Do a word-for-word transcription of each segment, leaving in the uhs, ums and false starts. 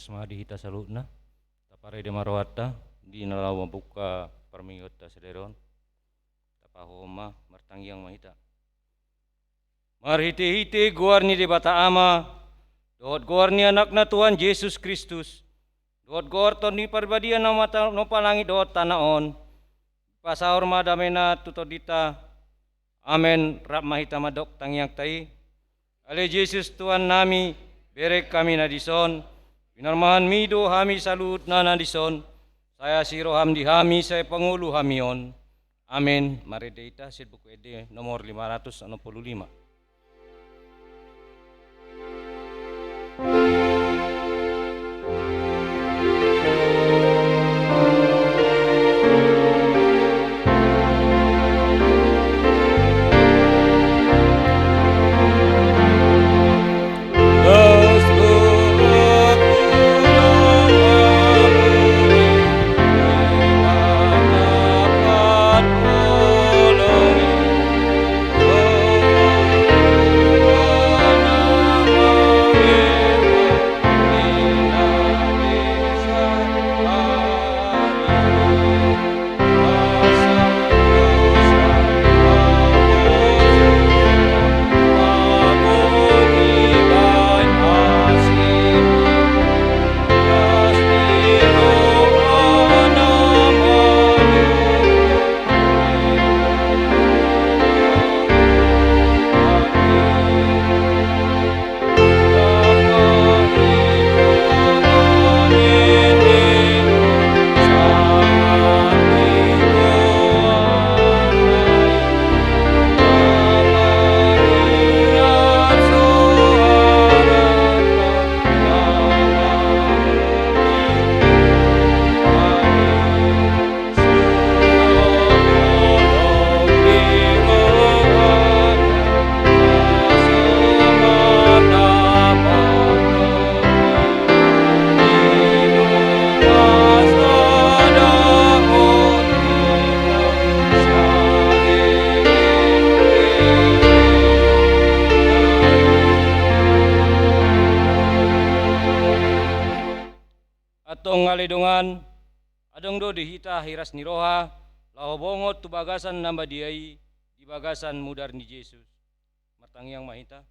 Horas ma di hita saluhutna. Taparade ma rohanta di na laho mambuka parmingguonta sadari on. Tapahohom ma, martangiang ma hita. Marhitehite goar ni Debata Ama, dohot goar ni Anakna Tuhan Jesus Kristus, dohot goar Tondi Parbadia na mata-, na mampa langit dohot tano on, pasaor ma damena tu tondinta. Amen. Rap ma hita mandok tangiangta i. Ale Jesus Tuhannami, bereng hami na dison, pinarmahanmi do hami saluhutna na dison, sai asi roham di hami, sai pangolu hami on. Amen. Marende hita sian Buku Ende nomor lima ratus onom pulu lima. Antong ale dongan, adong do di hita hiras ni roha, laho bongot tu bagasan na badia i, di bagasan mudar ni Jesus. Martangiang ma hita.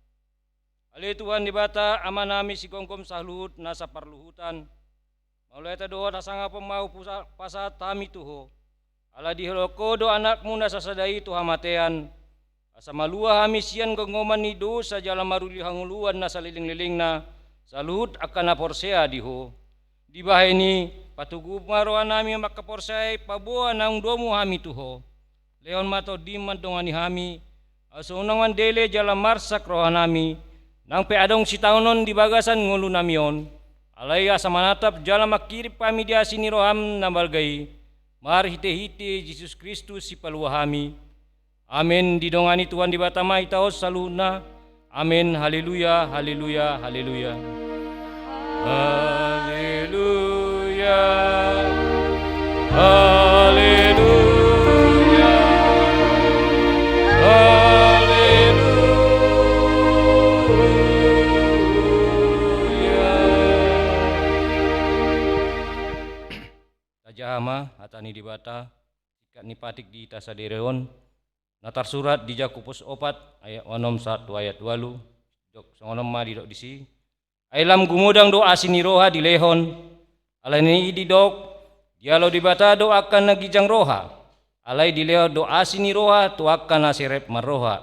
Ale Tuhan Debata, Amanami sigomgom saluhut nasa parluhutan, mauliate dohot hasangapon ma hupasahat hami tu Ho. Ala dihaholongi Ho do Anakmu na sasada i tu hamatean, asa malua hami sian gomgoman ni dosa jala maruli hangoluan na salelenglelengna, saluhut angka na porsea di Ho. Dibahen i, patogu ma rohanami mangkaporseai paboa naung domu hami tu Ho. Lehon ma Tondim mandongani hami, asa unang mandele jala marsak rohanami, nang pe adong sitaonon di bagasan ngolunami on, alai asa manatap jala manghirim hami di asi ni roham na balga i, marhitehite Jesus Kristus Sipalua hami. Amen. Didongani Tuhan Debata ma hita on saluhutna. Amen. Haleluya, haleluya, haleluya. Haleluya. Haleluya. Haleluya. Tajaha ma hata ni Debata, singkat ni patik di hita sadari on, na tarsurat di Jakobus opat ayat onom sahat tu ayat ualu. Didok songon on ma didok disi. Ai lam gumodang do asi ni roha dilehon. Alani i didok, dialo Debata do angka na ginjang roha. Alai dilehon do asi ni roha tu angka na serep marroha.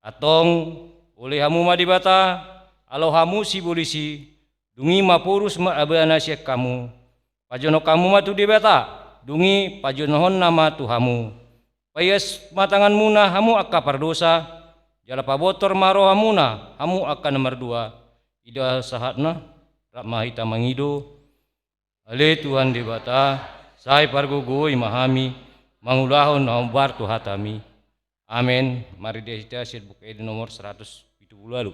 Antong, ole hamu ma Debata, alo hamu sibolis i, dung i maporus ma Ibana sian hamu. Pajonohon hamu ma tu Debata, dung i pajonohonna ma tu hamu. Paias ma tanganmuna hamu angka pardosa, jala pabontor ma rohamuna hamu angka na mardua. I do sahatna. Rap ma hita mangido. Ale Tuhan Debata, sai pargogoi ma hami mangulahon na hombar tu hatami. Amen. Marende hita sian Buku Ende nomor seratus pitu pulu ualu.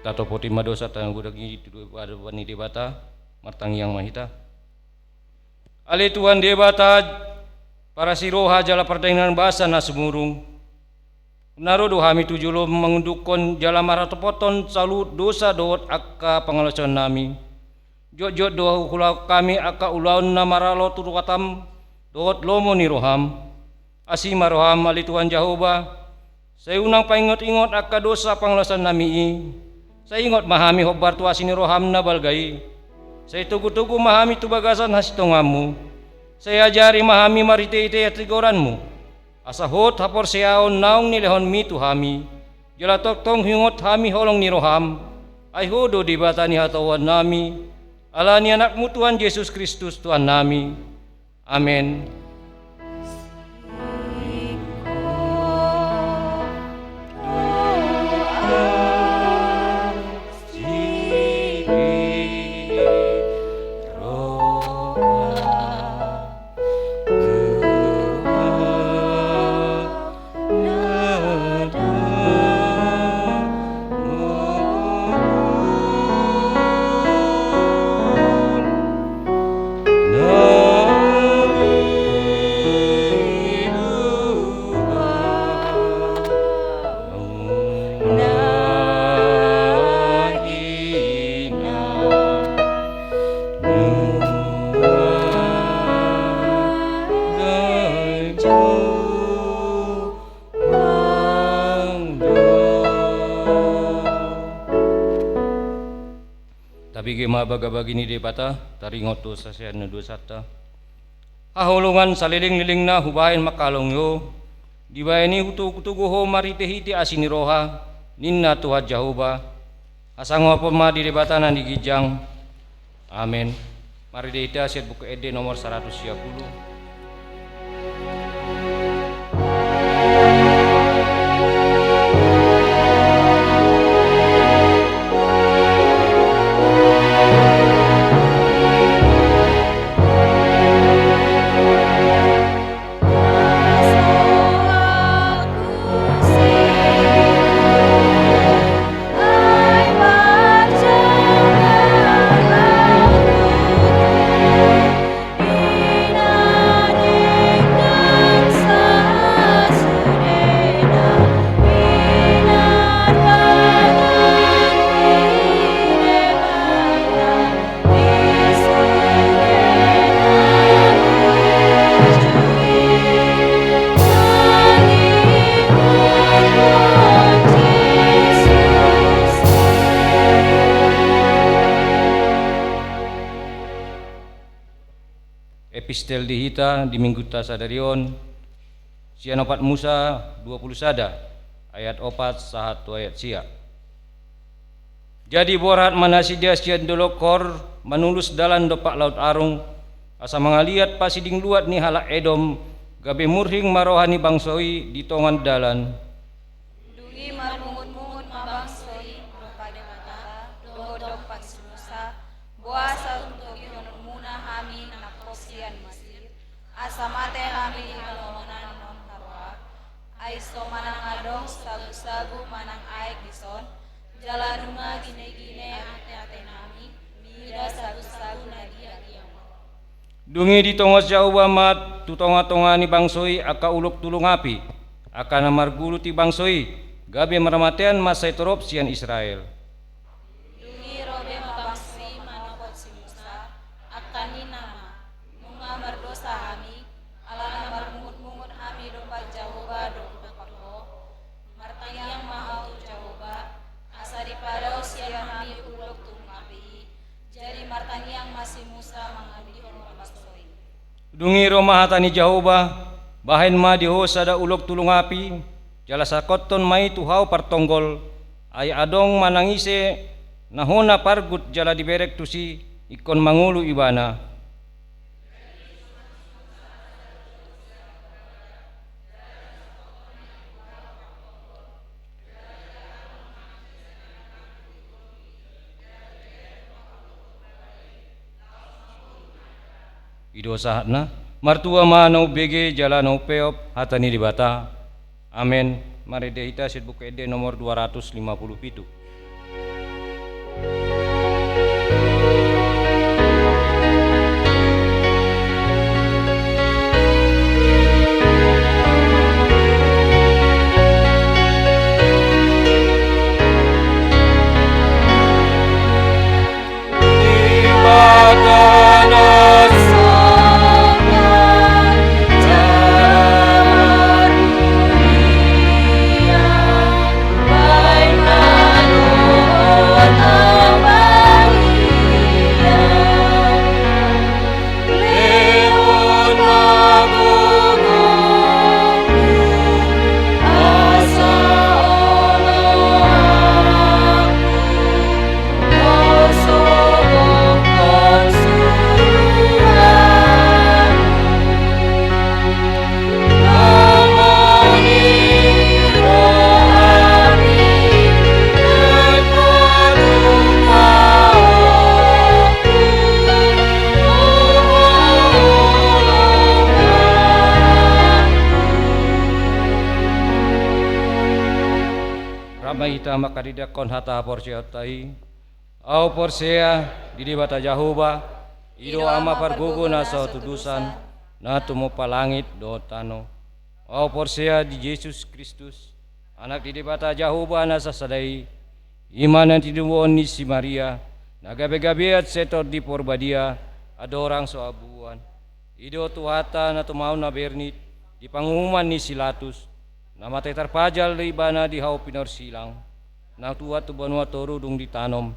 Tatopoti ma dosa tanggung i tu adopan ni Debata. Martangiang ma hita. Ale Tuhan Debata, parasi roha jala pardainang basa na sumurung. Unang ro do hami tu jolom mangundukhon jala marhatopothon saluhut dosa dohot angka pangalaosion nami. Jotjot do huulahon hami angka ulaon na maralo tu rohatam dohot lomo ni roham. Asi ma roham ale Tuhan Jahowa, sai unang paingotingot angka dosa pangalaosion nami i. Sai ingot ma hami hombar tu asi ni roham na balga i. Sai togutogu ma hami tu bagasan hasitongammu. Sai ajari ma hami marhitehite hatigoranmu, asa hot haporseaon naung nilehonmi tu hami. Jala tongtong huingot hami holong ni roham. Ai ho do Debata ni hatauonnami, ala ni Anakmu Tuhan Jesus Kristus Tuhannami. Amen. Tabege ma bagabagi ni Debata, taringot do sasean ni dosanta. Haholongan salelenglelengna hubahen mangkaholongi ho, dibahen i hutogutogu ho marhitehite asi ni roha, ninna Tuhan Jahowa. Hasangapon ma di Debata na di ginjang. Amen. Marende hita sian Buku Ende nomor saratus sia pulu. Epistel di hita di minggunta sadari on, sian opat Musa dua pulu sada, ayat opat sahat tu ayat sia. Jadi borhat ma nasida sian Dolok Hor, manulus dalan dompak Laut Arung, asa mangaliat pasiding luat ni halak Edom, gabe murhing ma roha ni bangso i di tonga ni dalan. Dung i marmungutmungut ma bangso i dompak Debata, dohot dompak si Musa, boasa tung togihononmuna hami nangkok sian Misir, asa mate hami di halomonan on haroa? Ai so manang adong sagusagu manang aek dison, jala nunga ginegine ateatenami mida sagusagu na di agian on. Dung i ditongos Jahowa ma tu tongatonga ni bangso i angka ulok tulung api, angka na margulu tu bangso i, gabe marmatean ma sai torop sian Israel. Dung i ro be ma bangso i manopot si Musa, angka ninna ma: Nunga mardosa hami, alana marmungutmungut hami dompak Jahowa dohot dompak ho. Martangiang ma hami tu Jahowa, asa dipadaon sian hami ulok tulung api i. Jadi martangiang ma si Musa mangalehon bangso i. Dung i ro ma hata ni Jahowa: Bahen ma di ho sada ulok tulung api, jala sangkothon ma i tu hau partonggol, ai adong manang ise na hona pargut jala diberek tusi, ingkon mangolu ibana. I do sahatna. Martua ma na umbege jala na umpeop hata ni Debata. Amen. Marende hita sian Buku Ende nomor dua ratus lima pulu pitu. Rap ma hita manghatindanghon hata haporseaonta i. Ahu porsea di Debata Jahowa, i do Ama pargogo na so hatudosan, na tumompa langit dohot tano. Ahu porsea di Jesus Kristus, Anak ni Debata Jahowa na sasada i, i ma na tinodohon ni si Maria, na gabegabean sian Tondi Porbadia, andorang so habuan. I do Tuhanta na tumaon na bernit, di panguhuman ni si Latus, na mate tarpajal do Ibana di hau pinorsilang, na tuat tu banua toru dung ditanom,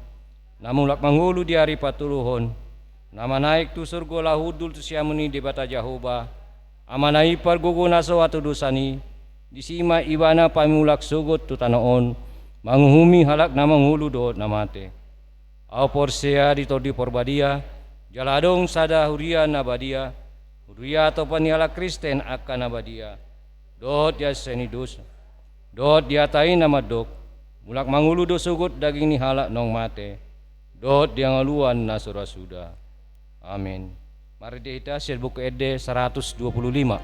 na mulak mangolu di ari patoluhon, na manaek tu surgo laho hundul tu siamun ni Debata Jahowa, Amana i pargogo na so hatudosan i, disi ma Ibana paimulak sogot tu tano on, manguhumi halak na mangolu dohot na mate. Ahu porsea di Tondi Porbadia, jala adong sada huria na badia, huria atopan ni halak Kristen angka na badia, dohot di haseaon ni dosa, dohot di hata i na mandok, mulak mangolu do sogot daging ni halak naung mate, dohot di hangoluan na so ra suda. Amen. Marende hita sian Buku Ende saratus dua pulu lima.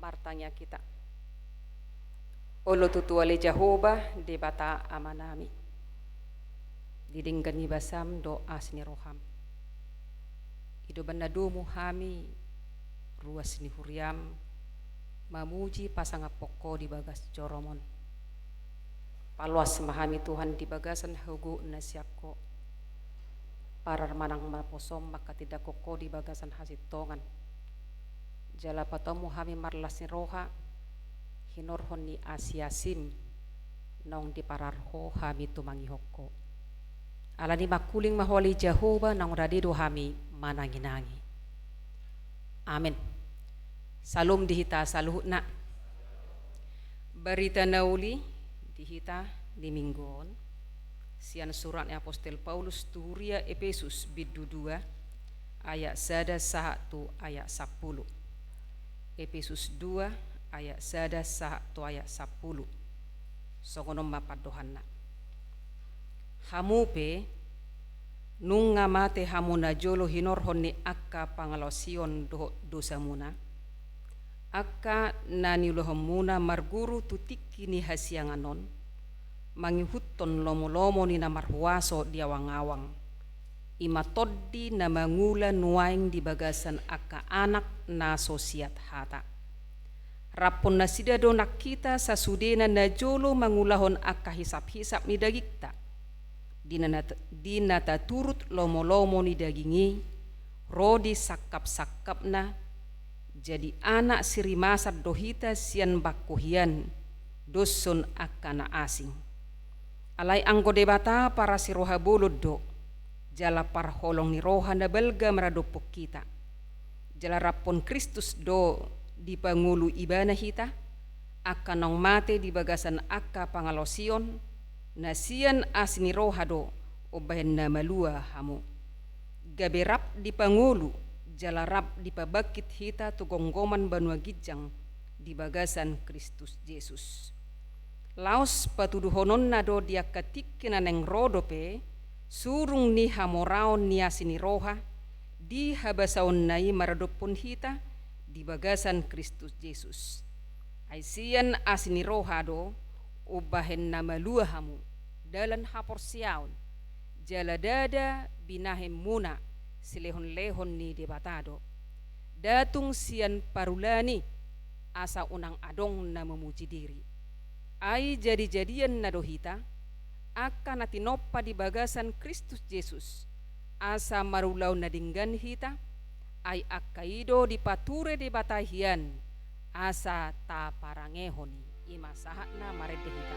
Martangiang hita. Olo tutu ale Jahowa, Debata Amanami, di denggan ni basam dohot asi ni roham, i do umbahen na domu hami ruas ni huriam mamuji pasangaphon Ho di bagas joroMon. Paloas ma hami Tuhan di bagasan hagogoon na sian Ho. Parar ma nang naposoM manghatindanghon Ho di bagasan hasintongan. Jala patomu hami marlas ni roha, hinorhon ni asiasim, naung diparar Ho hami tumangihon Ho. Alani mangkuling ma Ho ale Jahowa, naung rade do hami mananginangi. Amen. Syalom di hita saluhutna. Barita na uli di hita di minggu on, sian surat ni apostel Paulus tu huria Epesus bindu dua ayat sada sahat tu ayat sampulu. Epesus dua ayat sada sahat tu ayat sampulu. Songon on ma pandohanna. Hamu pe, nunga mate hamu najolo hinorhon ni angka pangalaosion dohot dosamuna, angka na niulahonmuna marguru tu tingki ni hasiangan on, mangihuthon lomo-lomo ni na marhuaso di awang-awang, I ma tondi na mangula nuaeng di bagasan angka anak na so siat hata. Raphon nasida do nang hita sasudena najolo mangulahon angka hisap-hisap ni dagingta. Di na, di na taturut lomo-lomo ni daging i, ro di sangkap-sangkapna, jadi anak sirimasan do hita sian bangko hian, doshon angka na asing. Alai anggo Debata parasi roha bolon do, jala parholong ni roha na balga maradophon hita. Jala raphon Kristus do dipangolu Ibana hita, angka naung mate di bagasan angka pangalaosion, na sian asi ni roha do umbahen na malua hamu. Gabe rap dipangolu, jala rap dipabangkit hita tu gomgoman banua ginjang di bagasan Kristus Jesus. Laos patuduhononna do di angka tingki na naeng ro dope, surung ni hamoraon ni asi ni roha, di habasaonna i maradophon hita di bagasan Kristus Jesus. Ai sian asi ni roha do, umbahen na malua hamu, dalan haporseaon, jala ndada binahenmuna silehon-lehon ni Debata do. Nda tung sian parulaan i, asa unang adong na mamuji diri. Ai jadi-jadianna do hita, angka na tinompa di bagasan Kristus Jesus, asa marulaon na denggan hita, ai angka i do dipature Debata hian, asa taparangehon i. I ma sahatna, marende hita.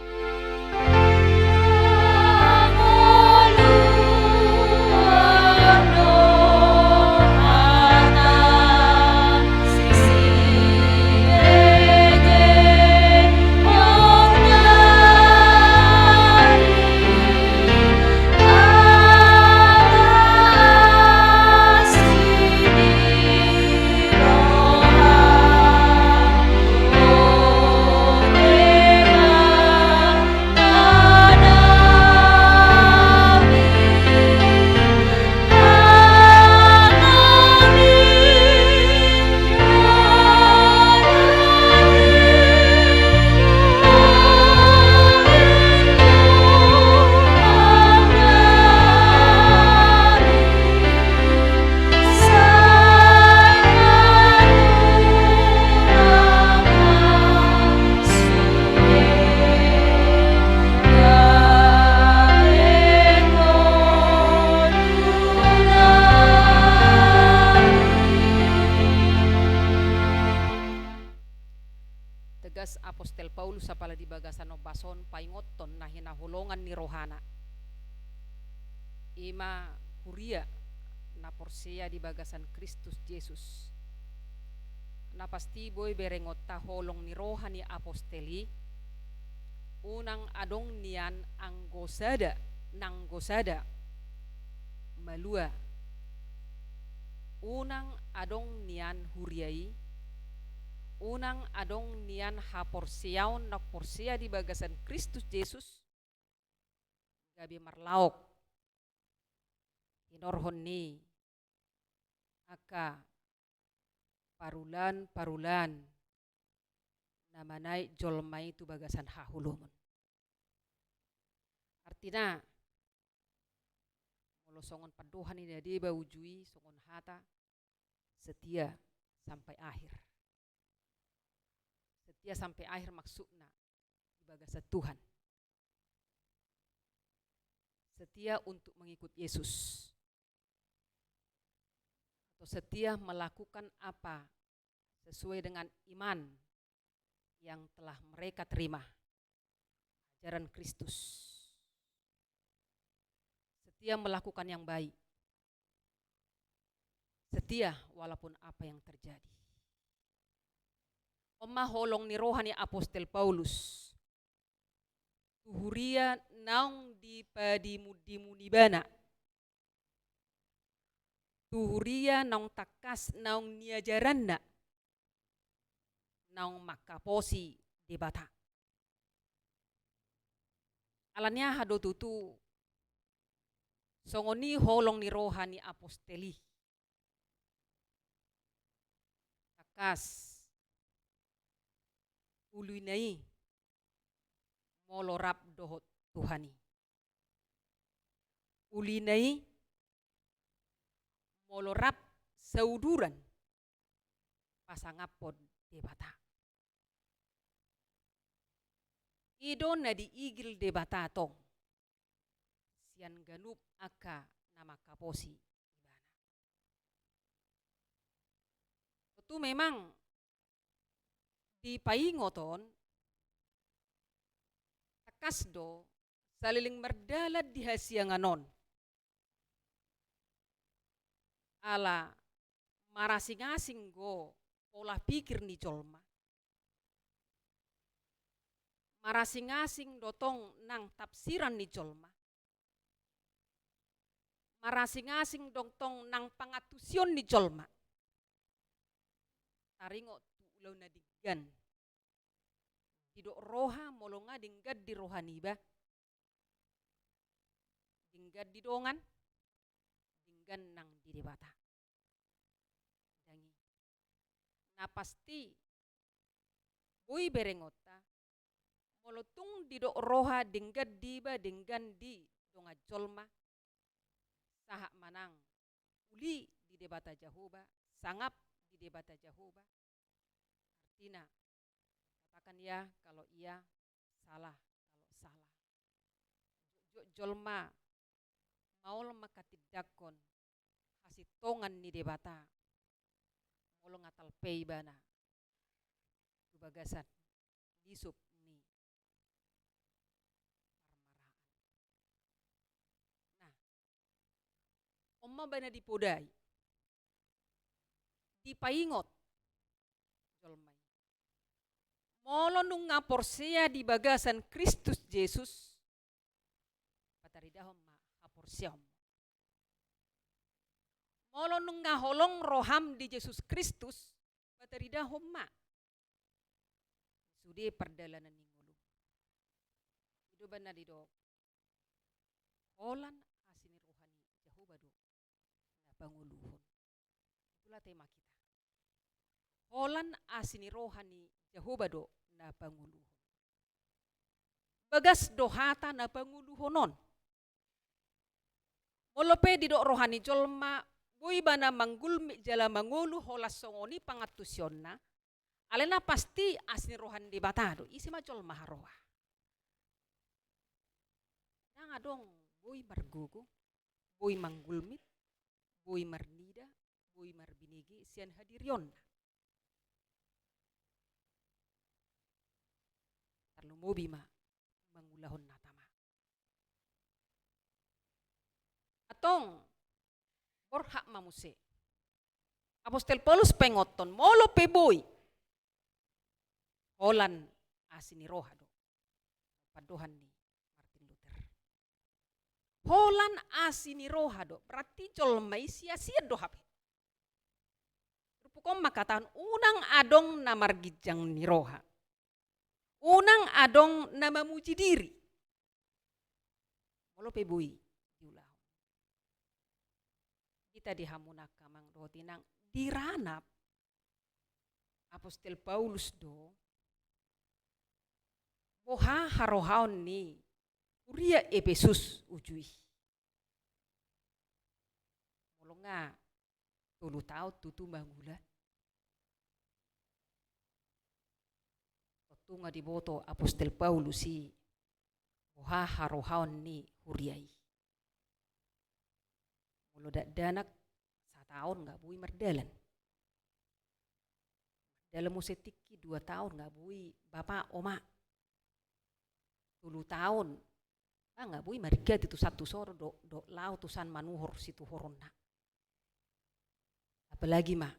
Tegas Apostel Paulus apala di bagasan ombas on paingothon na hinaholongan ni rohana. I ma huria na porsea di bagasan Kristus Jesus. Na pasti boi berengonta holong ni roha ni apostel i, unang adong nian anggo sada, nanggo sada malua. Unang adong nian huria i, unang adong nian haporseaon na porsea di bagasan Kristus Jesus, gabe marlaok hinorhon ni angka parulaan-parulaan na manaek jolma i tu bagasan haholomon. Artina, molo songon pandohan ni na deba uju i, songon hata setia sampai akhir. Setia sampai akhir maksudna di bagasan Tuhan. Setia untuk mengikut Yesus. Atau setia melakukan apa sesuai dengan iman yang telah mereka terima, ajaran Kristus. Setia melakukan yang baik. Setia walaupun apa yang terjadi. On ma holong ni roha ni apostel Paulus tu huria naung dipadimundimun ibana, tu huria naung tangkas naung niajaranna, naung mangkaposi Debata. Ala ni aha do tutu songon i holong ni roha ni apostel i? Tangkas, ulina i molo rap dohot Tuhan i. Ulina i molo rap sauduran pasangaphon Debata. I do na diigil Debata tong sian ganup angka na mangkaposi ibana. Tontu memang di paingot on, tangkas do saleleng mardalan di hasiangan on, ala marasing-asing do pola pikir ni jolma. Marasing-asing do tong nang tafsiran ni jolma. Marasing-asing do tong nang pangantusion ni jolma. Taringot tu ulaon na denggan. Didok roha, molo nga denggan di roha niba, denggan di dongan, denggan nang di Debata. Ndang i. Na pasti, boi berengonta, molo tung didok roha denggan di iba, denggan di dongan jolma, sahat manang uli di Debata Jahowa, sangap di Debata Jahowa. Artina, katakan ya kalau iya, salah kalau salah. Jotjot jolma maol manghatindanghon hasintongan ni Debata, molo nga talpe ibana tu bagasan lisuk ni parmaraan. Nah, on ma bana dipodai, dipaingot jolma i. Molo nunga porsea di bagasan Kristus Jesus, pataridahon ma haporseaonmu. Molo nunga holong roham di Jesus Kristus, pataridahon ma sude pardalanan ni ngolum. I do bana didok, holan asi ni roha ni Jahowa do na pangoluhon. Itulah tema kita. Holan asi ni roha ni Jahowa do na pangoluhon. Bagas do hata na pangoluhon on. Molo pe didok roha ni jolma, boi ibana manggulmit jala mangolu holan songon i pangantusionna, alai na pasti asi ni roha ni Debata do, ise ma jolma haroa. Ndang adong boi margogo, boi manggulmit, boi marnida, boi marbinege sian hadirionna. Tarlumobi ma mangulahon na tama. Antong, borhat ma muse. Apostel Paulus paingothon, molo pe boi, holan asi ni roha do. Pandohan ni Martin Luther. Holan asi ni roha do, berarti jolma i sia-sia do hape. Turpuk on mangkatahon, unang adong na marginjang ni roha. Unang adong na mamuji diri. Molo pe boi diulahon. Hita di hamu angka amang dohot inang, di ranap Apostel Paulus do boha harohaon ni huria Epesus uju i. Molo nga tolu taon tutu mangula. Tontu nga diboto Apostel Paulus i boha harohaon ni huria i. Molo dakdanak sataon nga boi mardalan. Mardalan muse tingki dua taon nga boi bapa oma. Tolu taon. Ah, nga boi maringgati tusan tu soro do, do lao tusan manuhor situhoronna. Apalagi ma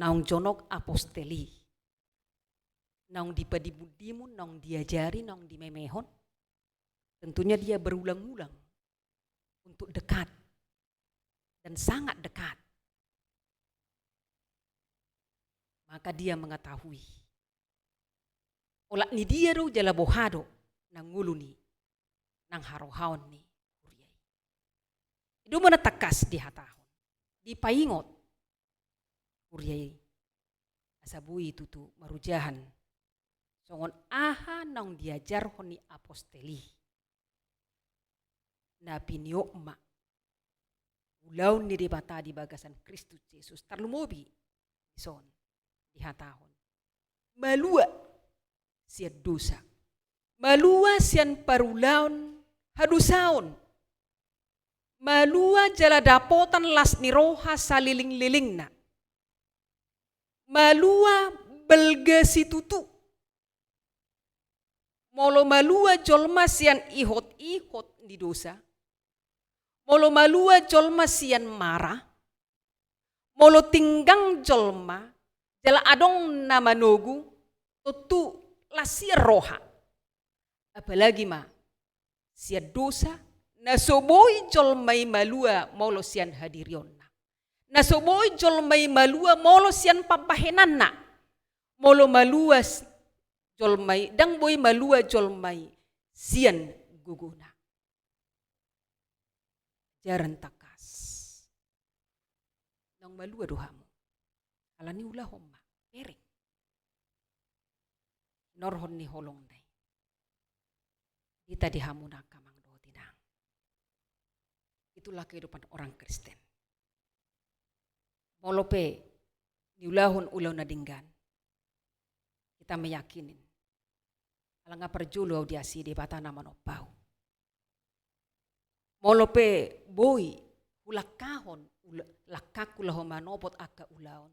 naung jonok apostel i. Naung dipadimun-dimun, naung diajari, naung dimemehon. Tentunya dia berulang-ulang untuk dekat dan sangat dekat. Maka dia mengetahui olat ni dia do jala boha do na ngolu ni nang harohaon ni huria i. I do muna tangkas dihatahon, dipaingot huria i. Asa boi tutu marujahan songon aha naung diajarhon ni apostel i. Na piniop ma ulaon ni Debata di bagasan Kristus Jesus. Tarlumobi dison dihatahon malua sian dosa, malua sian parulaon hadosaon, malua jala dapotan las ni roha salelenglelengna, malua balga situtu. Molo malua jolma sian ihot-ihot ni dosa, molo malua jolma sian mara, molo tinggang jolma jala adong na manogu, tontu las ia roha. Apalagi ma sian dosa, na so boi jolma i malua molo sian hadirionna, na so boi jolma i malua molo sian pambahenanna, molo malua s-, jolma i, ndang boi malua jolma i sian gogona. Ajaran tangkas. Naung malua do hamu. Alani ulahon ma, bereng. Hinorhon ni holongna i, hita di hamu angka amang dohot inang. Itulah kehidupan orang Kristen. Molo pe niulahon ulaon na denggan, hita meyakini, ala nga parjolo au di asi Debata na manompa au. Molo pe boi hulangkahon ula-, langkangku laho manopot angka ulaon,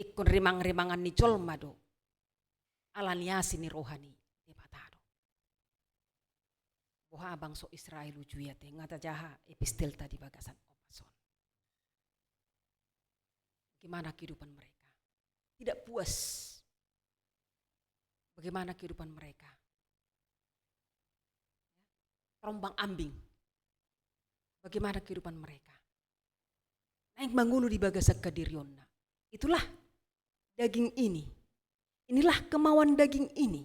ingkon rimang-rimangan ni jolma do, alani asi ni roha ni Debata do. Boha bangso Israel uju i ate, nga tajaha epistelta di bagasan omas on. Bagaimana kehidupan mereka? Tidak puas. Bagaimana kehidupan mereka? Terombang-ambing. Bagaimana kehidupan mereka? Naeng mangolu di bagasan hadirionna. Itulah daging ini. Inilah kemauan daging ini.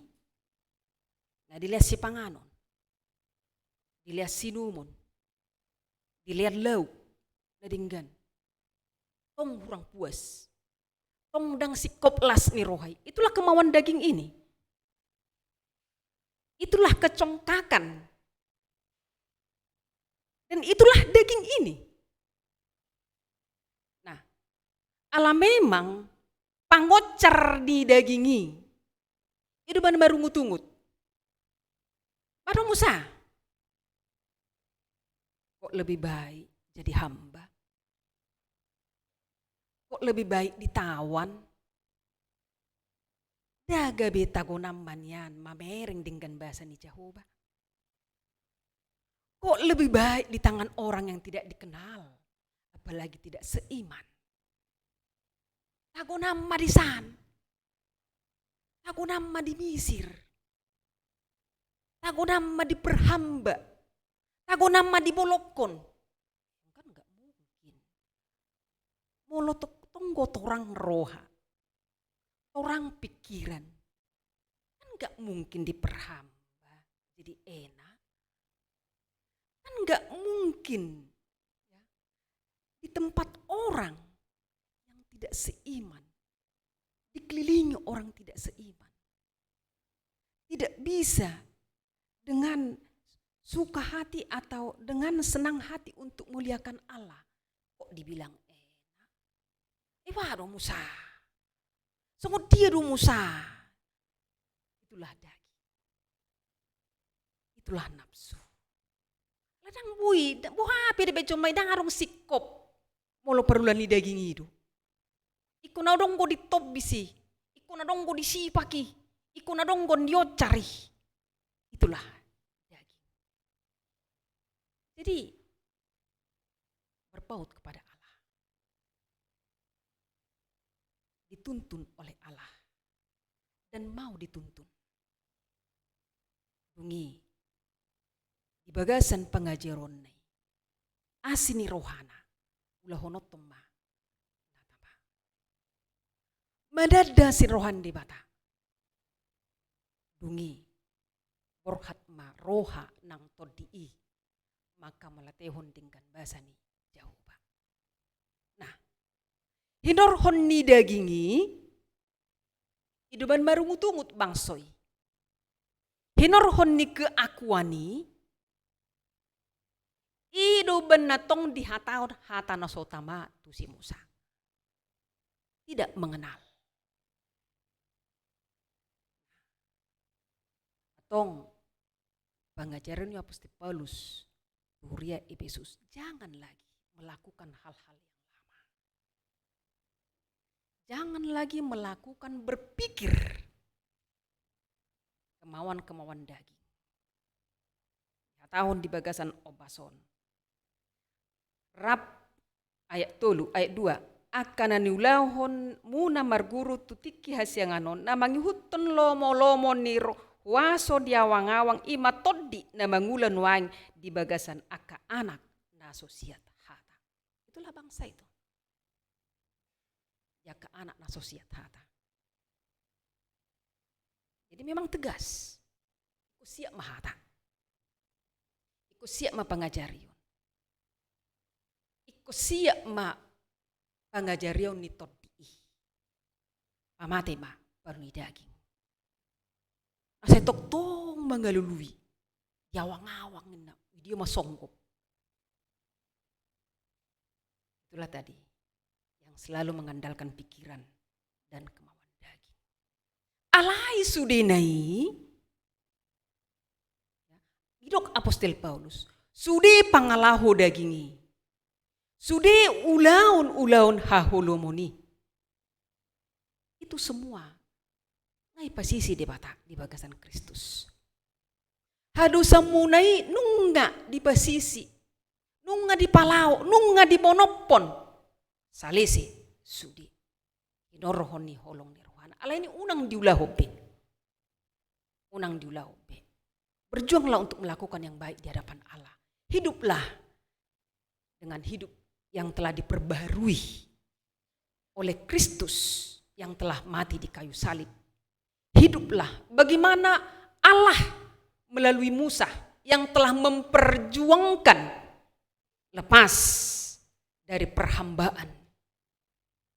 Nah, dilehon sipanganon, dilehon siinumon, dilehon lauk na denggan, tong hurang puas. Tong ndang singkop las ni roha i. Itulah kemauan daging ini. Itulah kecongkakan. Dan itulah daging ini. Nah, ala memang pangoncar ni daging i, i do umbahen marungut-ungut. Bah, adong muse. Kok lebih baik jadi hamba? Kok lebih baik ditawan? Nda gabe tagonan ma nian mamereng denggan basa ni Jahowa? Kok lebih baik di tangan orang yang tidak dikenal, apalagi tidak seiman? Tagonan ma disan. Tagonan ma dimisir. Tagonan ma diperhamba. Tagonan ma dibolongkon. Kan nggak mungkin. Molo to-, tong do torang roha, torang pikiran, kan nggak mungkin diperhamba jadi enak. Kan nggak mungkin, ya, di tempat orang yang tidak seiman, dikelilingi orang tidak seiman, tidak bisa dengan suka hati atau dengan senang hati untuk muliakan Allah, kok dibilang enak? Eh, bah, adong muse. Songon dia do muse. Itulah daging. Itulah nafsu. Ala ndang boi, ndang, boha pe dibaen jolma i, ndang adong singkop. Molo parulaon ni daging i do. Ingkon adong do ditombis i. Ingkon adong do disipak i. Ingkon adong do dioncar i. Itulah daging. Jadi, berpaut kepada Allah. Dituntun oleh Allah. Dan mau dituntun. Dung i, di bagasan pangajaronna i, asi ni rohana, ulahononton ma na tama. Mananda asi ni roha ni Debata. Dung i, borhat ma roha nang tondi i, manghamauliatehon denggan basa ni Jahowa. Nah, hinorhon ni daging i, i do umbahen marungut-ungut bangso i. Hinorhon ni keakuan i, i do umbahen na tong dihatahon hata na so tama tu si Musa. Tidak mengenal. Antong, pangajarion ni apostel Paulus tu huria Efesus, jangan lagi melakukan hal-hal yang lama. Jangan lagi melakukan, berpikir kemauan-kemauan daging. Dihatahon di bagasan ombas on. Rap ayat tolu, ayat dua. Angka na niulahon muna marguru tu tingki hasiangan on, na mangihuthon lomo-lomo ni ro-, huaso di awang-awang, i ma tondi na mangula nuaeng di bagasan angka anak na so siat hata. Itulah bangsa itu. Di angka anak na so siat hata. Jadi memang tegas. Ingkon siat ma hata. Ingkon siat ma pangajarion. Ingkon siat ma pangajarion ni tondi i. Pamate ma baru ni daging. Asa tongtong mangalului. Di awang-awang ninna, dia ma songgop. Itulah tadi yang selalu mengandalkan pikiran dan kemauan daging. Alai sudena i, ya, didok apostel Paulus, sude pangalaho daging i, sude ulaon-ulaon haholomon i. Itu semua nga dipasisi Debata di bagasan Kristus. Hadosaonmuna i nunga dipasisi, nunga dipalao, nunga dibonophon. Salese sude hinorhon ni holong ni rohana. Alai i unang diulahon be. Unang diulahon be. Berjuanglah untuk melakukan yang baik di hadapan Allah. Hiduplah dengan hidup yang telah diperbaharui oleh Kristus yang telah mati di kayu salib. Hiduplah bagaimana Allah melalui Musa yang telah memperjuangkan lepas dari perhambaan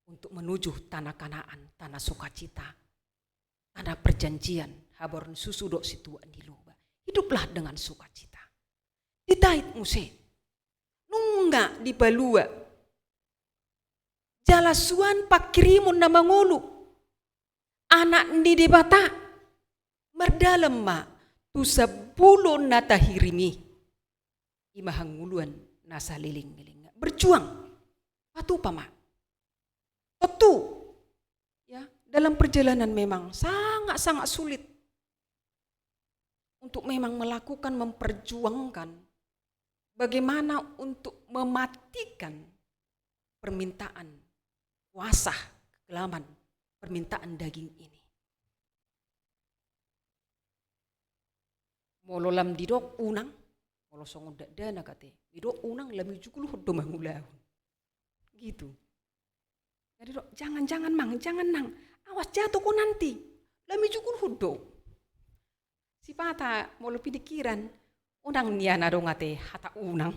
untuk menuju tanah Kanaan, tanah sukacita, tanah perjanjian, habaron susu dohot situak ni loba. Hiduplah dengan sukacita. Ditait muse. Nunga dipalua. Jala suan pangkirimon na mangolu. Anak ni Debata. Mardalan ma tu sambulo na tahirim i. I ma hangoluan na saleleng-lelengna. Berjuang. Patupa ma. Tentu, ya, dalam perjalanan memang sangat-sangat sulit untuk memang melakukan, memperjuangkan bagaimana untuk mematikan permintaan kuasa, kegelapan, permintaan daging ini. Molo lam didok unang, molo songon dakdanak ate, didok unang, lam i jugul hot do mangulahon. Gitu. Jadi dok, jangan, jangan, Mang, jangan, Nang. Awas jatuh kau nanti. Lam i jugul hot do. Sipata molo pinikiran, unang nian adong ate hata unang.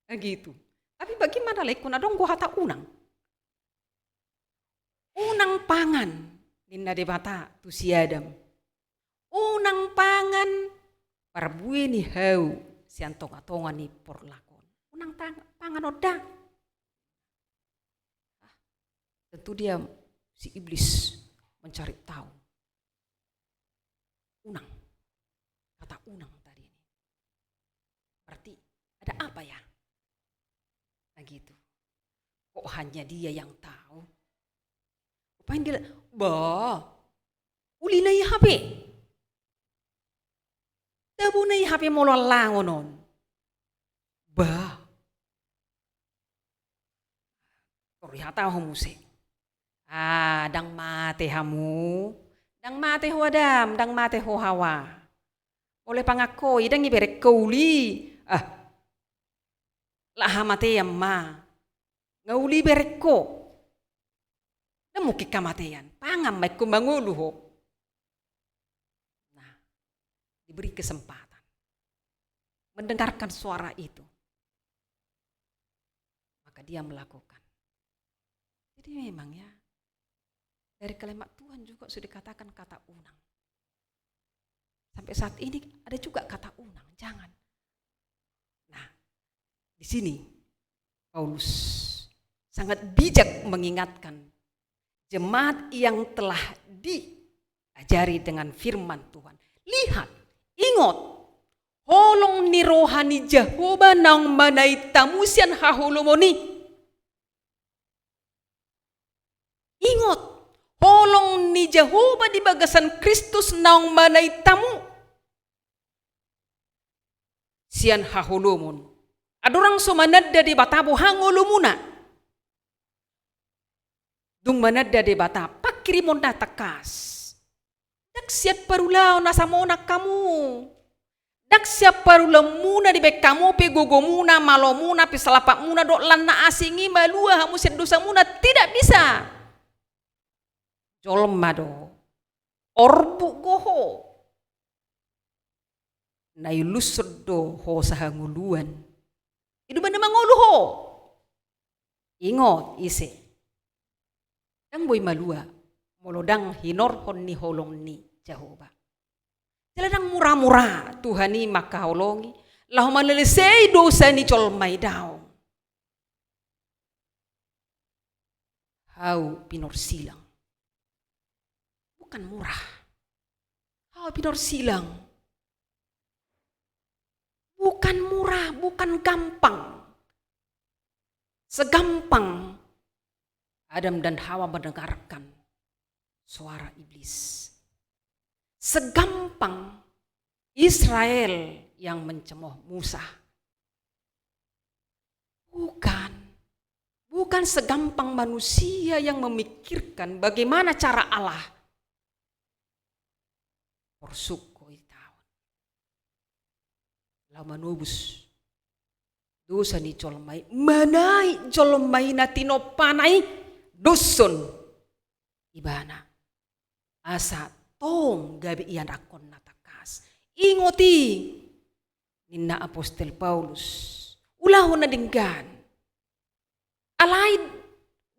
Nah, gitu. Tapi bagaimana lai ingkon adong do hata unang? Unang pangan, ninna Debata tu si Adam. Unang pangan parbue ni hau sian tonga-tonga ni porlak on. Unang tang-, pangan on da. Ah, tentu dia si iblis mencari tahu. Unang. Kata unang tadi ini. Berarti ada apa ya? Nah gitu. Kok hanya dia yang tahu? Rupanya dia, bah, uli na i hape. Tabo na i hape molo allangon on. Bah. Tor dihatahon muse. Ah, ndang mate hamu. Ndang mate ho Adam, ndang mate ho Hawa. Molo pangan ho i, ndang ibereng ho uli. Ah. Lah hamatean ma. Nga uli ibereng ho. Ndang mungkin hamatean. Pangan ma ingkon mangolu ho. Nah, diberi kesempatan mendengarkan suara itu. Maka dia melakukan. Jadi memang ya, dari kalimat Tuhan juga sudah dikatakan kata unang. Sampai saat ini ada juga kata unang, jangan. Nah, Di sini Paulus sangat bijak mengingatkan jemaat yang telah diajari dengan firman Tuhan. Lihat, ingot, holong ni roha ni Jahowa naung manait hamu sian haholomon i. Ingot, holong ni Jahowa di bagasan Kristus naung manait hamu sian haholomon. Andorang so mananda Debata boha ngolumuna? Dung mananda Debata, panghirimon na tangkas. Ndang sian parulaon asa monang hamu. Ndang sian parulaonmuna dibaen hamu pe gogomuna, malomuna pe salapatmuna dohot lan na asing i malua hamu sian dosamuna, tidak bisa. Jolma do. Orbuk do ho. Na iulushon do hosa hangoluan. I do umbahen na mangolu ho. Ingot, ise? Ndang boi malua molo ndang hinorhon ni holong ni Jahowa. Jala ndang mura-mura Tuhan i mangkaholongi laho mangalehon dosa ni jolma i daong. Hau pinarsilang. Bukan murah. Hau pinarsilang. Bukan murah, bukan gampang. Segampang Adam dan Hawa mendengarkan suara iblis. Segampang Israel yang mencemooh Musa. Bukan. Bukan segampang manusia yang memikirkan bagaimana cara Allah porsuk ho i taon. Laho manobus dosa ni jolma i, manait jolma i na tinompana i, doshon ibana. Asa tong gabe ianakhon na tangkas. Ingot i, ninna apostel Paulus. Ulahon na denggan. Alai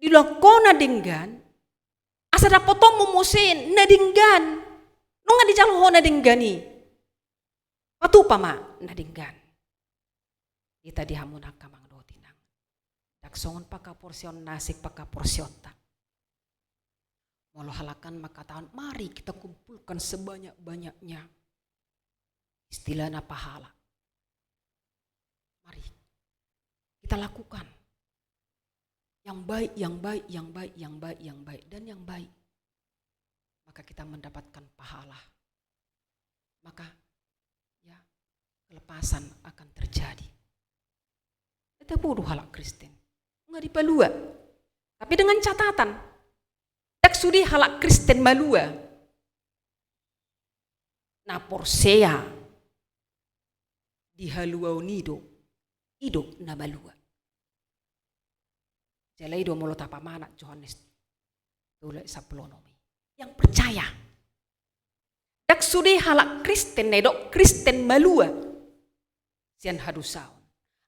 diulahon ho na denggan, asa dapotonmu muse na denggan. Nunga dijalo ho na denggan i, patupa ma na denggan. Hita di hamu angka amang dohot inang. Ndang songon panghaporseaon na asing panghaporseaonta. Molo halak an mangkatahon, mari kita kumpulkan sebanyak-banyaknya. Istilahna pahala. Mari kita lakukan yang baik, yang baik, yang baik, yang baik, yang baik, dan yang baik. Maka kita mendapatkan pahala. Maka, ya, kelepasan akan terjadi. Ndang tabo do halak Kristen. Nunga dipalua. Tapi dengan catatan, ndang sude halak Kristen malua. Na porsea di haluaon i do, i do na malua. Jala i do molo tapamanat Johannes tolu ayat sampulu onom i. Yang percaya. Ndang sude halak Kristen na didok Kristen malua sian hadosaon.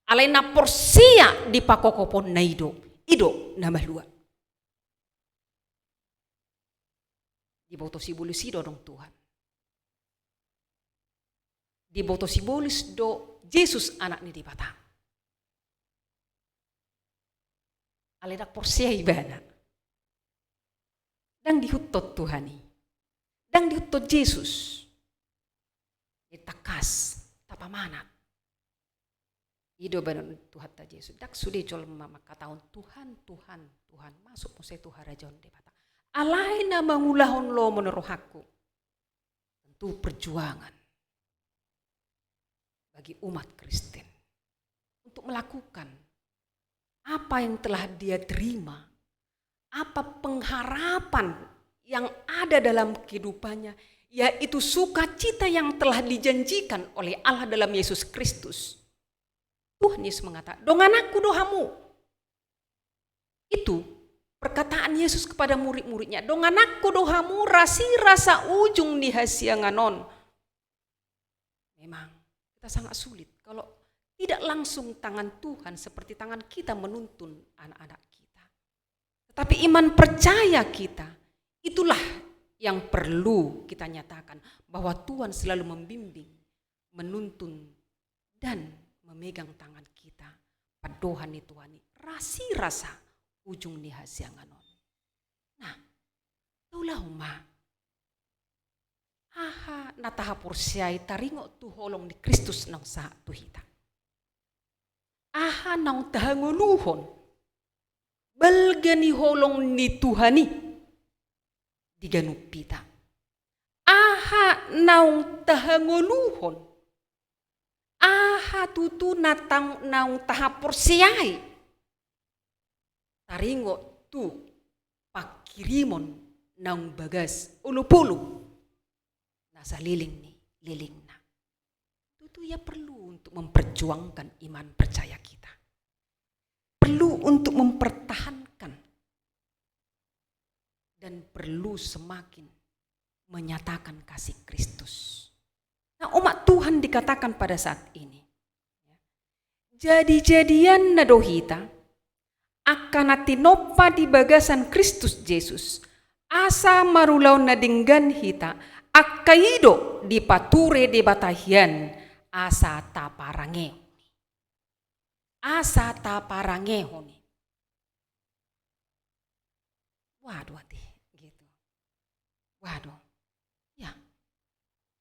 Alai na porsea di pangkophoponna i do, i do na malua. Diboto si Paulus i do adong Tuhan. Diboto si Paulus do Jesus anak ni Debata. Alai ndang porsea ibana. Ndang diihuthon Tuhan i. Ndang diihuthon Jesus. Jadi tangkas tapamanat. I do baenon Tuhanta Jesus. Ndang sude jolma mangkatahon Tuhan, Tuhan, Tuhan. Masuk muse tu harajaon Debata. Alai na mangulahon lomo ni rohangku. Tentu perjuangan bagi umat Kristen untuk melakukan apa yang telah dia terima, apa pengharapan yang ada dalam kehidupannya, yaitu sukacita yang telah dijanjikan oleh Allah dalam Yesus Kristus. Tuhan Yesus mengatakan, "Dongananku do hamu." Itu perkataan Yesus kepada murid-muridnya, "Dongananku do hamu rasirasa ujung ni hasiangan on." Memang kita sangat sulit kalau tidak langsung tangan Tuhan seperti tangan kita menuntun anak-anak kita. Tetapi iman percaya kita, itulah yang perlu kita nyatakan, bahwa Tuhan selalu membimbing, menuntun, dan memegang tangan kita pandohan ni Tuhan i, rasirasa ujung ni hasiangan on. Nah, taulahon ma. Aha na tahaporseai taringot tu holong ni Kristus naung sahat tu hita? Aha naung tahangoluhon balga ni holong ni Tuhan i di ganup hita? Aha naung tahangoluhon? Aha tutu na tang-, naung tahaporseai taringot tu panghirimon naung bagas olopolop na saleleng ni lelengna? Tutu ia perlu untuk memperjuangkan iman percaya kita. Perlu untuk mempertahankan dan perlu semakin menyatakan kasih Kristus. Nah, umat Tuhan dikatakan pada saat ini, jadi-jadianna do hita angka na tinompa di bagasan Kristus Jesus, asa marulaon na denggan hita, angka i do dipature Debata hian asa taparangehon i. Asa taparangehon i. Waduh, ate, gitu. Waduh. Ya.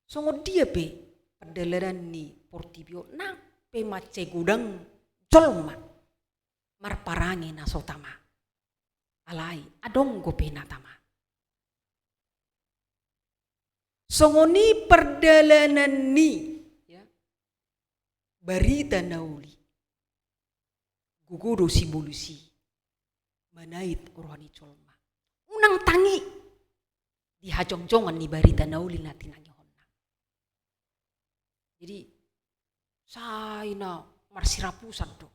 Songon dia pe pardalanan ni portibi on, nang pe mansai godang jolma marparange na so tama. Alai adong dope na tama. Songon i pardalanan ni, ya, barita na uli. Gogo do sibolus i manait roha ni jolma. Unang tangi di hajongjongan ni barita na uli na tinangihonna. Jadi, sai na marsirapusan do.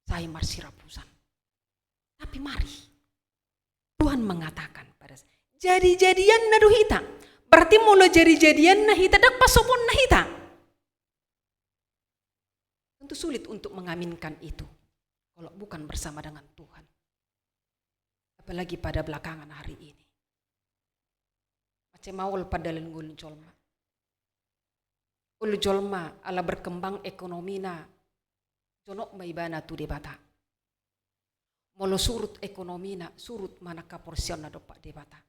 Sai marsirapusan. Tapi mari, Tuhan mengatakan pada s-, jadi-jadianna do hita. Berarti molo jadi-jadianna hita, ndang pasoponna hita. Tentu sulit untuk mengaminkan itu kalau bukan bersama dengan Tuhan. Apalagi pada belakangan hari ini. Mansai maol pardalanan ni jolma. Olo jolma ala berkembang ekonomina, jonok ma ibana tu Debata. Molo surut ekonomina, surut ma nang haporseaonna dompak Debata.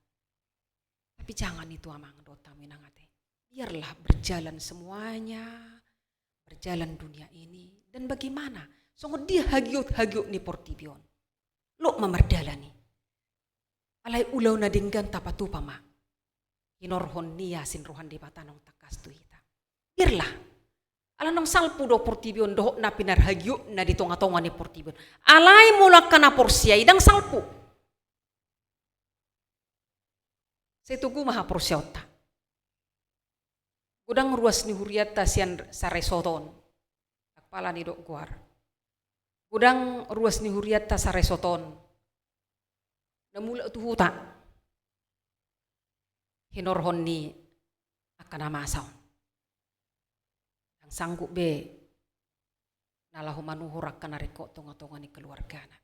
Tapi jangan itu, amang dohot hamu inang ate. Biarlah berjalan semuanya, berjalan dunia ini. Dan bagaimana? Songon dia hagiot-hagiot ni portibi on. Lot ma mardalan i. Alai ulaon na denggan tapatupa ma. Hinorhon ni asi ni roha ni Debata naung tangkas tu hita. Biarlah. Ala naung salpu do portibi on dohot na pinarhagiotna di tonga-tonga ni portibi on. Alai molo angka na porsea i ndang salpu. Sai togu ma haporseaonta. Godang ruas ni hurianta sian saresoton. Ndang pola nidok goar. Godang ruas ni hurianta saresoton. Na mulak tu huta. Hinorhon ni angka na masa on. Ndang sanggup be na laho manuhor angka na ringkot tonga-tonga ni keluargana.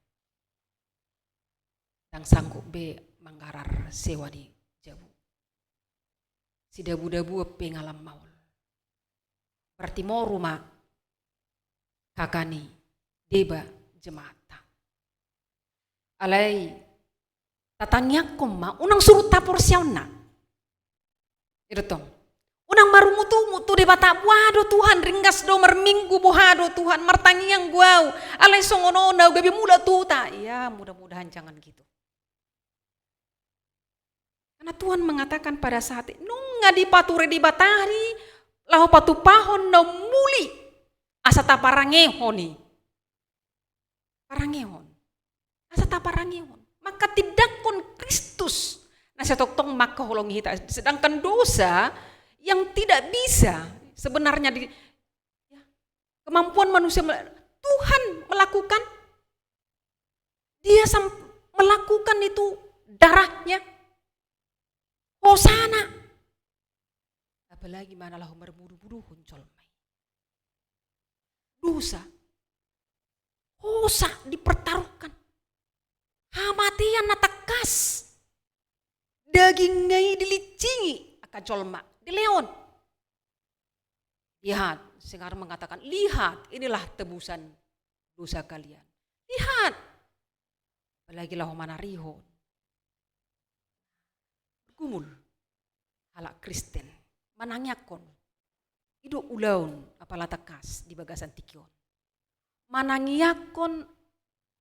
Ndang sanggup be manggarar sewa ni jabu. Sidabu-dabuan pe nga lam maol. Berarti moru ma kaka ni deba jemaatta. Alai tatangiangkon ma, unang surut haporseaonna. I do tong. Unang marungut-ungut tu Debata, boha do Tuhan, ringgas do marminggu, boha do Tuhan, martangiang do au. Alai songon on au gabe mulak tu huta. Ya, mudah-mudahan jangan gitu. Karena Tuhan mengatakan pada saat i, nunga dipature Debata i laho patupahon na ummuli asa taparangehon i. Parangehon. Asa taparangehon. Manghatindanghon Kristus na sai tongtong manghaholongi hita. Sedangkan dosa yang tidak bisa sebenarnya di, ya, kemampuan manusia mel-, Tuhan melakukan. Dia sam-, melakukan itu darahnya. Hosana. Apalagi ma na laho marbudu-buduhon jolma i. Dosa. Hosa dipertaruhkan. Hamatean na tangkas. Dagingna i dilincingi angka jolma, dilehon. Lihat, Singar mengatakan, "Lihat, inilah tebusan dosa kalian. Lihat, apalagi laho manarihon. Bergumul halak Kristen, manangiangkon. I do ulaon apala tangkas di bagasan tingki on. Manangiangkon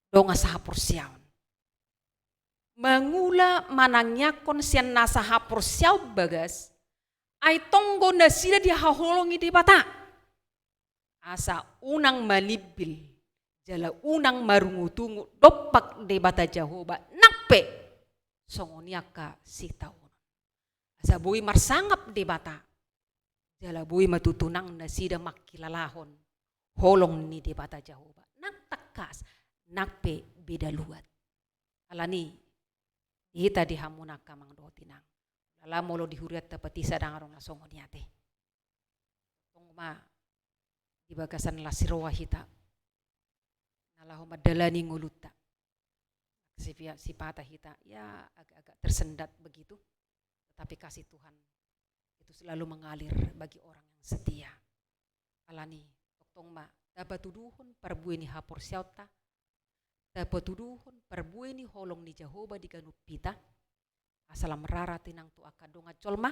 dongan sahaporseaon. Mangula manangiangkon sian na sahaporseaon bagas, ai tonggo nasida dihaholongi Debata. Asa unang manimbil, jala unang marungutungut dompak Debata Jahowa, nang pe songon i angka sitaonon. Asa boi marsangap Debata, jala boi ma tutu nang nasida mangkilalahon holong ni Debata Jahowa. Nang tangkas, nang pe beda luat. Alani, di hita di hamu nang amang dohot inang. Ala molo di hurianta pe sadang adong na songon i ate. Tong ma di bagasan las ni roha hita. Na laho mandalani ngolunta. Sipi-, sipata hita, ya agak-agak tersendat begitu. Tetapi kasih Tuhan itu selalu mengalir bagi orang yang setia. Alani, tongtong ma, tapatuduhon parbue ni haporseaonta, tapatuduhon parbue ni holong ni Jahowa di ganup hita, asa lam rarate nang tu angka dongan jolma,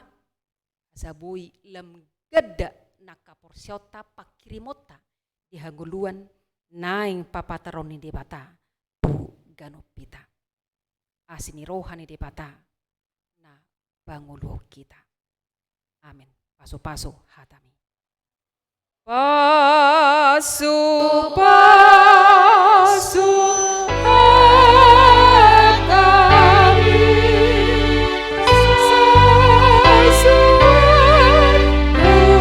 asa boi lam ganda nang haporseaonta, pangkirimonta di hangoluan naeng papatar on ni Debata tu ganup hita. Asi ni roha ni Debata na pangoluhon hita. Amen. Pasu-pasu hatami. Pasu-pasu hatami. Pasu-pasu hatami.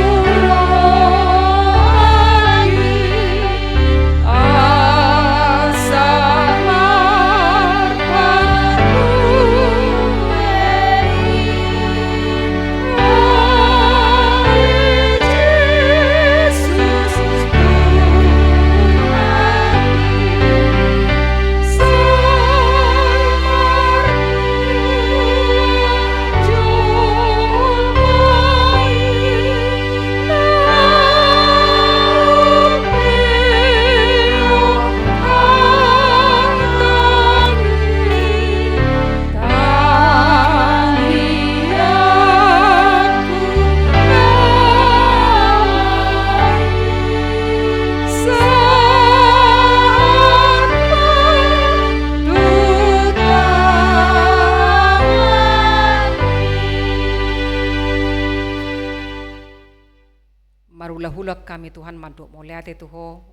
Marulahula hami Tuhan mandok mauliate tu Ho,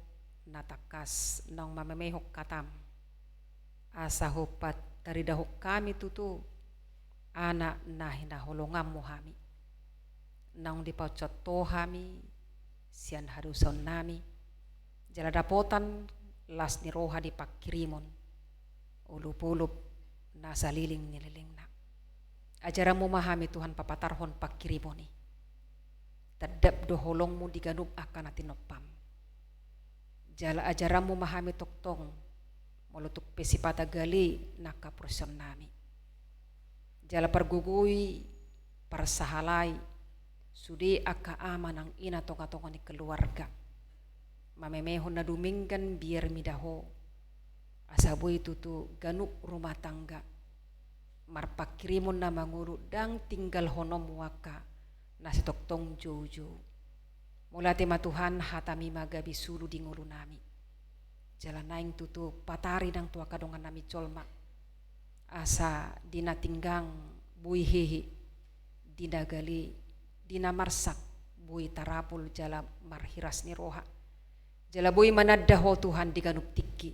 na tangkas naung mamemehon hataM, asa Ho pataridahon hami tutu anak na hinaholonganMu hami, naung dipaunsathon Ho hami sian hadosaonnami, jala dapotan las ni roha di pangkirimon olopolop na saleleng ni lelengna. AjaranMu ma hami Tuhan papatarhon pangkirimon i. Tandap do holongMu di ganup angka na tinompaM. Jala AjaranMu ma hami tongtong, molo tung pe sipata gale nang haporseaonnami. Jala pargogoi, parsahalai, sude angka ama nang ina tongatonga ni keluarga. Mamemehon na dumenggan biar mida Ho, asa boi tutu ganup rumah tangga marpangkirimon na mangolu, ndang tinggalhononMu angka na sitongtong joujou. Mauliate ma Tuhan, hataMi ma gabe sulu di ngolunami. Jala naeng tutu patari nang tu angka dongannami jolma. Asa di na tinggang boi hehe, di na gale, di na marsak boi tarapul jala marhiras ni roha. Jala boi mananda Ho Tuhan di ganup tingki.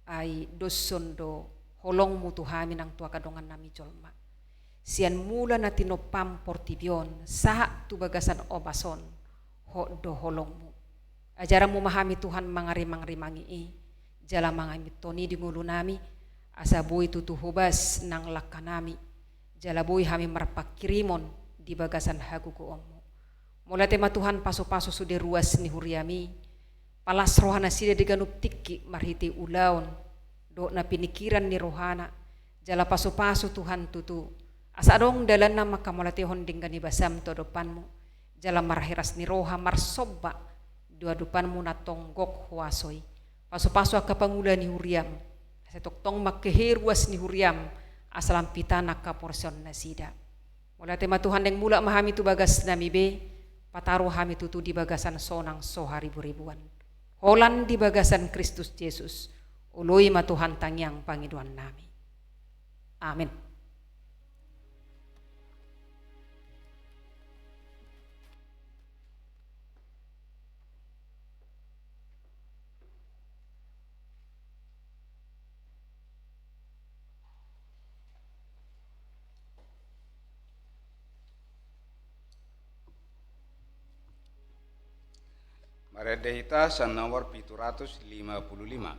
Ai doshon do holongMu tu hami nang tu angka dongannami jolma. Sian mula na tinompaM portibi on, sahat tu bagasan ombas on, hot do holongMu. AjaranMu ma hami Tuhan mangarimangrimangi i, jala mangaminton i di ngolunami, asa boi tutu hobas nang langkanami, jala boi hami marpangkirimon di bagasan hagogoonMu. Mauliate ma Tuhan, pasupasu sude ruas ni huriaMi, palas roha nasida di ganup tingki marhite ulaon dohot na pinikiran ni rohana, jala pasupasu Tuhan tutu, asa adong dalanna manghamauliatehon denggan ni basaM tu adopanMu, jala marhiras ni roha marsomba di adopanMu na tong gok huaso i. Pasupasu angka pangula ni huriaM, asa tongtong mangkehe ruas ni huriaM, asa lam pitana angka porseon nasida. Mauliate ma Tuhan, naeng mulak ma hami tu bagasnami be, pataru hami tutu di bagasan sonang so hariburibuan. Holan di bagasan Kristus Jesus, oloi ma Tuhan tangiang pangidoannami. Amin. Marende hita sian nomor pitu ratus lima puluh lima.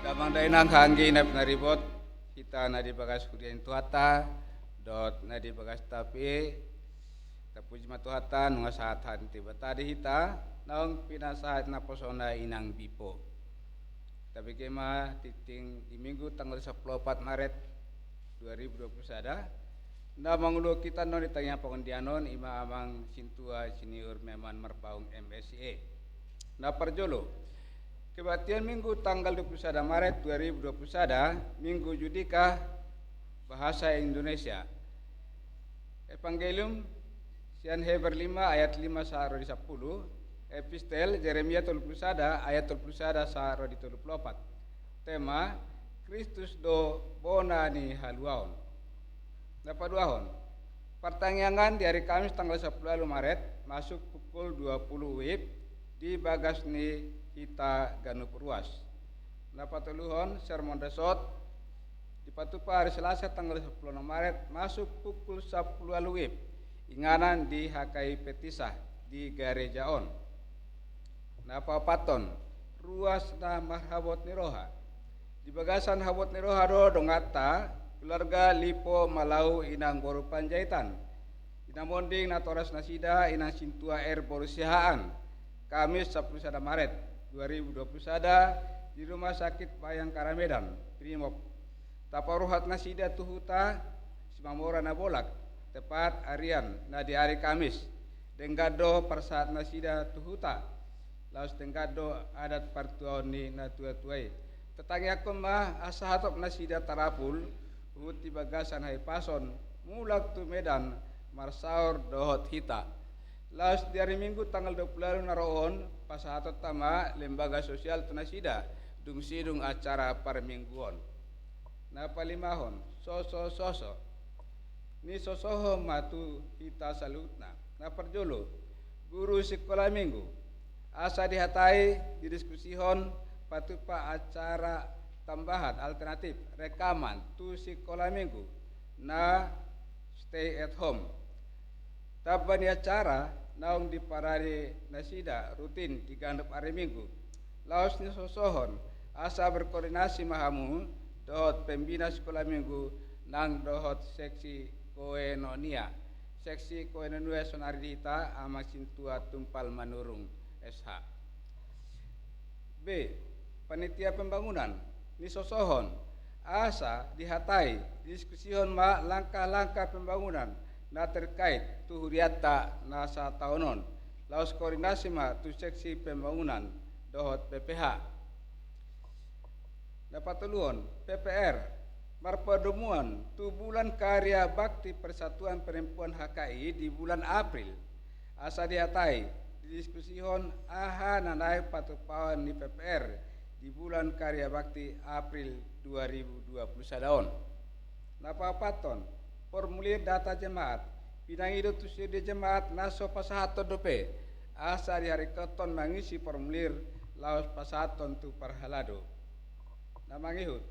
Damang dainang, anggi na pinaribot, hita na di bagas huria ni Tuhanta dohot na di bagas tapi i, tapuji ma Tuhanta nunga sahat hata ni Debata di hita, naung pinasahat naposona inang Bipo. Tabege ma tingting di Minggu tanggal sampulu opat Maret dua ribu dua pulu sada, na mangulahon hita annon di tangiang pangondian on, i ma Amang Sintua Senior Meman Marpaung, M Si A. Na parjolo, kebaktian Minggu tanggal dua pulu sada Maret dua ribu dua pulu sada, Minggu Judika, bahasa Indonesia. Evangelium sian Heber lima ayat lima sahat ro di sampulu, epistel Jeremia tolu pulu sada ayat tolu pulu sada sahat ro di tolu pulu opat. Tema, Kristus do bona ni haluaon. Na paduahon, partangiangan di ari Kamis tanggal sampulu ualu Maret, masuk pukul dua pulu W I B di bagas ni hita ganup ruas. Na patoluhon, sermon resort, dipatupa ari Selasa tanggal sampulu onom Maret, masuk pukul sampulu ualu W I B, inganan di H K I P Tisah di gareja on. Na paopathon, ruas na marhabot ni roha. Di bagasan habot ni roha do donganta, keluarga Lipo Malau Inang Boru Panjaitan, Inang Monding natoras nasida Inang Sintua R Boru Siahaan, Kamis sampulu sada Maret dua ribu dua pulu sada, di Rumah Sakit Bayangkara Medan, Brimob. Taparuhut nasida tu huta Simamora Nabolak, tepat arian na di ari Kamis. Denggan do parsahat nasida tu huta, laos denggan do adat partuaon ni natuatua i. Tatangiangkon ma asa hatop nasida tarapul, huhut di bagasan hahipason, mulak tu Medan, marsaor dohot hita. Laos di ari Minggu tanggal dua pulu ualu na ro on, pasahatonta ma lembaga sosial tu nasida, dung sidung acara parmingguon. Na palimahon, sosososo. Nisosohon ma tu hita saluhutna. Na parjolo, guru sikola Minggu. Asa dihatai, didiskusihon, patupa acara tambahan alternatif rekaman tu sikola minggu na stay at home. Tamba ni acara naung diparade nasida rutin di ganup ari minggu. Laos nisosohon asa berkoordinasi ma hamu dohot pembina sikola minggu nang dohot seksi koinonia. Seksi koinonia sonari di hita Amang Sintua Tumpal Manurung S H. B. Panitia pembangunan nisosohon asa dihatai, didiskusihon ma langkah-langkah pembangunan na terkait tu hurianta na sataon on. Laos koordinasi ma tu seksi pembangunan dohot P P H. Na patoluhon, P P R marpadomuan tu bulan karya bakti Persatuan Perempuan H K I di bulan April. Asa dihatai, didiskusihon aha na naeng patupaon ni P P R di bulan karya bakti April dua ribu dua puluh sada on. Na paopathon, formulir data jemaat. Pinangido tu sude jemaat na so pasahathon dope, asa diharingkothon mangisi formulir laos pasahathon tu parhalado. Na mangihut,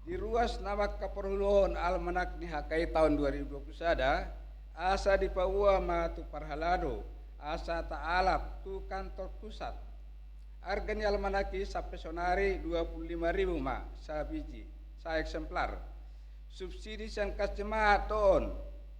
di ruas na mangkaparhuluhon almanak ni H K I taon dua ribu dua puluh sada, asa dipaboa ma tu parhalado, asa taalap tu kantor pusat. Arga ni almanak i sampe sonari dua puluh lima ribu ma sabiji, saeksemplar. Subsidi sian kas jemaat do on,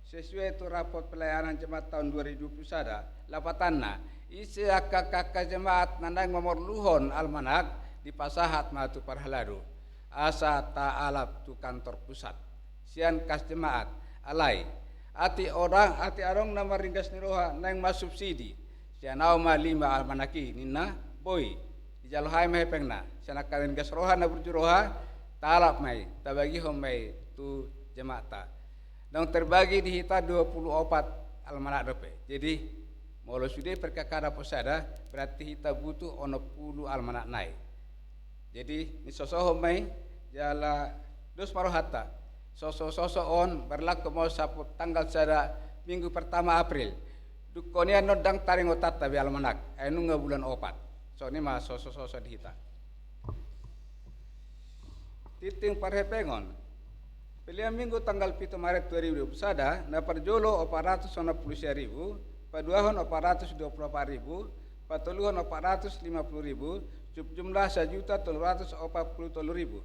sesuai tu rapot pelayanan jemaat taon dua ribu dua puluh sada. Lapatanna, ise angka kas jemaat na naeng mamorluhon almanak, dipasahat ma tu parhalado, asa taalap tu kantor pusat sian kas jemaat. Alai atik adong, atik adong na marringgas ni roha naeng marsubsidi. Sian ahu ma lima almanak i, ninna. Boi, dijalo hami ma hepengna. Sian angka na ringgas roha, na burju roha, taalap ma i, tabagihon ma i tu jemaatta. Naung terbagi di hita dua puluh opat almanak dope. Jadi molo sude perkaka dapot sada, berarti hita butuh onom puluh almanak nai. Jadi nisosohon ma i, jala dos ma rohanta. Sosososo on berlaku ma on sahat tanggal sada minggu pertama April. Dungkon i annon ndang taringot hita be almanak, ai nunga bulan opat. Songon i ma sosososo di hita. Tintin parhepengon. Pelean minggu tanggal pitu Maret dua ribu dua puluh sada, na parjolo opat ratus onom puluh sia ribu, paduahon opat ratus dua puluh opat ribu, patoluhon opat ratus lima puluh ribu, jumlah sajuta tolu ratus opat puluh tolu ribu.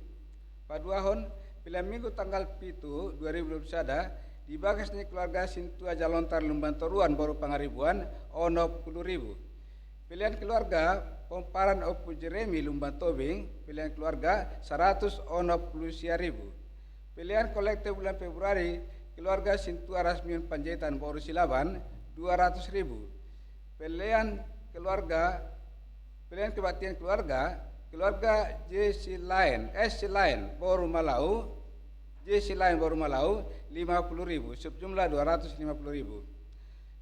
Paduahon, pelean minggu tanggal pitu dua ribu dua puluh sada, di bagas ni keluarga Sintua Jalontar Lumban Toruan boru Pangaribuan, onom puluh ribu. Pelean keluarga Pomparan Ompu Jeremy Lumban Tobing, pelean keluarga saratus onom puluh sia ribu. Pelean kolekte bulan Februari, keluarga Sintua Rasmion Panjaitan boru Silaban, dua ratus ribu. Pelean keluarga, pelean kebaktian keluarga, keluarga J C Lain, S C Lain boru Malau, J C Lain boru Malau, lima puluh ribu, subjumlah dua ratus lima puluh ribu.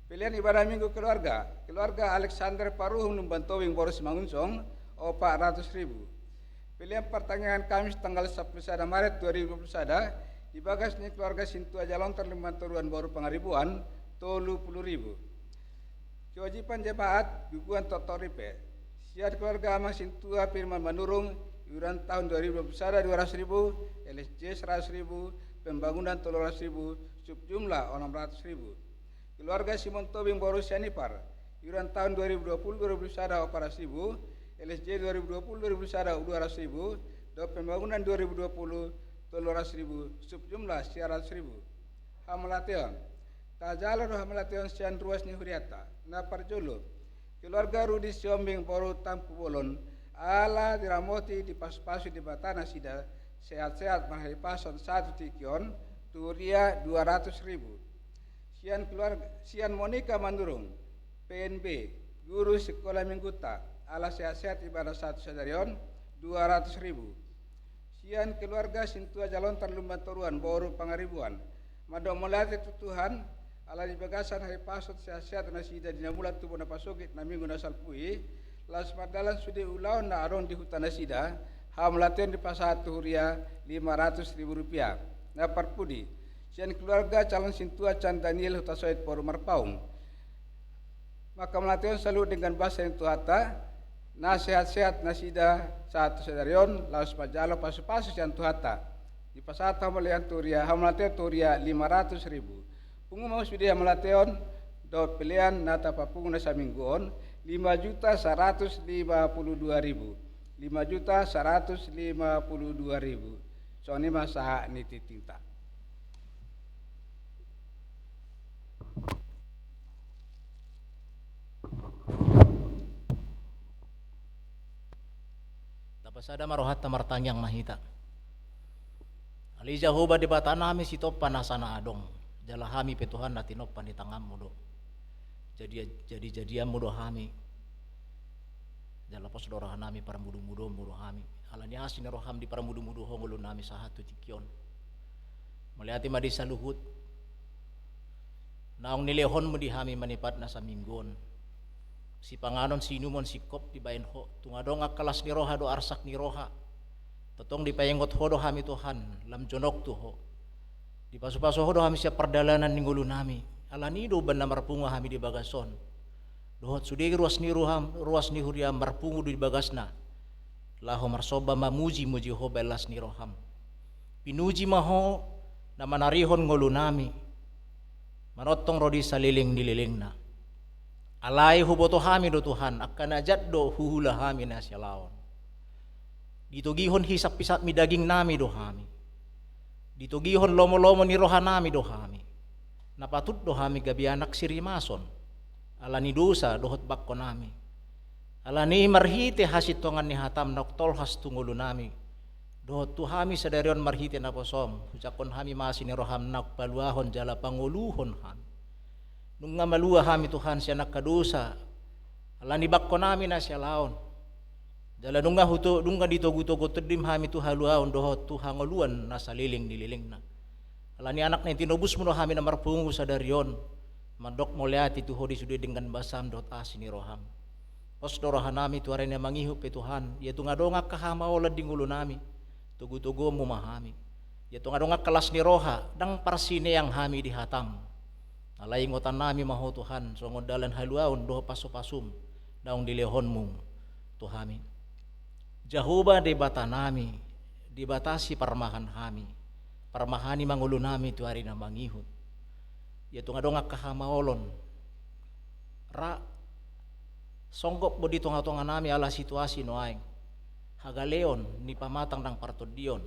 Pelean ibadah minggu keluarga, keluarga Alexander Paruhum Lumban Tobing boru Simangunsong, opat ratus ribu. Pelean partangiangan Kamis tanggal sampulu sada Maret dua ribu dua puluh sada, di bagas ni keluarga Sintua Jalontar Lumban Toruan boru Pangaribuan, tolu puluh ribu. Kewajiban jemaat guguan toktok ripe. Sian keluarga Amang Sintua Firman Manurung, iuran tahun dua ribu dua puluh sada dua ratus ribu, L S J seratus ribu, pembangunan tolu ratus ribu, subjumlah onom ratus ribu. Keluarga Simon Tobing boru Sianipar, iuran tahun dua ribu dua puluh dua ribu dua puluh sada opat ratus ribu, L S J dua ribu dua puluh dua ribu dua puluh sada dua ratus ribu, dohot pembangunan dua ribu dua puluh tolu ratus ribu, subjumlah sia ratus ribu. Hamauliateon. Tajalo do hamauliateon sian ruas ni hurianta. Na parjolo, keluarga Rudi Siombing boru Tampubolon, ala diramoti dipasupasu Debata nasida, sehat-sehat marhahipason sahat tu tingki on, tu huria dua ratus ribu. Sian keluarga, sian Monika Manurung, P N B, guru sikola minggunta, ala sehat-sehat ibadah sahat tu sadari on, dua ratus ribu. Sian keluarga Sintua Jalontar Lumban Toruan boru Pangaribuan, mandok mauliate tu Tuhan, ala di bagasan hahipason sehat-sehat nasida di na mula tubu na pasogit na minggu na salpu i, laos mardalan sude ulaon na adong di huta nasida, hamauliateon dipasahat tu huria lima ratus ribu rupiah. Na parpudi, sian keluarga calon sintua Can Daniel Hutasoit boru Marpaung. Manghamauliateon saluhut denggan basa ni Tuhanta, Na sehat-sehat nasida sahat tu sadari on, laos manjalo pasu-pasu sian Tuhanta. Dipasahat hamauliateon tu huria, hamauliateon tu huria lima ratus ribu. Pungu ma sude hamauliateon dohot pelean na tapapungu na saminggu on, lima juta saratus lima puluh dua ribu. Lima juta saratus lima puluh dua ribu. Songon i ma sahat ni tintinta. Tapasada ma rohanta, martangiang ma hita. Ale Jahowa Debatanami, sitompa nasa na adong, jala hami pe Tuhan na tinompa ni tanganmu do. Jadi, jadi-jadianmu do hami. Jala pos do rohanami, parmudu-muduonmu do hami. Ala ni asi ni roham diparmudu-mudu Ho ngolunami sahat tu tingki on. Mauliate ma di saluhut naung nilehonmu di hami manipat na saminggu on. Sipanganon, siinumon, singkop dibahen Ho. Tung adong angka las ni roha dohot arsak ni roha. Tongtong dipaingot Ho do hami Tuhan, lam jonok tu Ho. Dipasu-pasu Ho do hami sian pardalanan ni ngolunami. Ala ni i do umbahen na marpungu hami di bagas on. Dohot sude ruas ni roham, ruas ni huriam marpungu di bagasna, laho marsomba mamuji-muji Ho bahen las ni roham. Pinuji ma Ho na manarihon ngolunami, manongtong ro di saleleng ni lelengna. Alai huboto hami do Tuhan, angka na jat do huhula hami na sialaon. Ditogihon hisap-hisap ni dagingnami do hami. Ditogihon lomo-lomo ni rohanami do hami. Na patut do hami gabe anak sirimason ala ni dosa dohot bangkonami. Ala ni i marhite hasintongan ni hatam naung tolhas tu ngolunami dohot tu hami sadari on marhite naposom, hujangkon hami ma asi ni roham naung paluahon jala pangoluhon hami. Nunga malua hami Tuhan sian angka dosa ala ni bangkonami na sialaon. Jala nunga huto-, nunga ditogu-togu tondim hami tu haluaon dohot tu hangoluan na saleleng ni lelengna. Ala ni anak na tinobusmu do hami na marpungu sadari on, mandok mauliate tu Ho di sude denggan basam dohot asi ni roham. Pos do rohanami tu ari na mangihut pe Tuhan, ia tung adong angka hamaolon di ngolunami, togu-toguonmu ma hami. Ia tung adong angka las ni roha, ndang parsineang hami di hatam. Alai ingotannami ma Ho Tuhan, songon dalan haluaon dohot pasu-pasum naung dilehonmu tu hami. Jahowa Debatanami, Debata siparmahan hami, parmahani ma ngolunami tu ari na mangihut. Ia tung adong angka hamaolon, ra songgop do di tonga-tonganami ala situasi nuaeng, hagaleon ni pamatang nang partondion,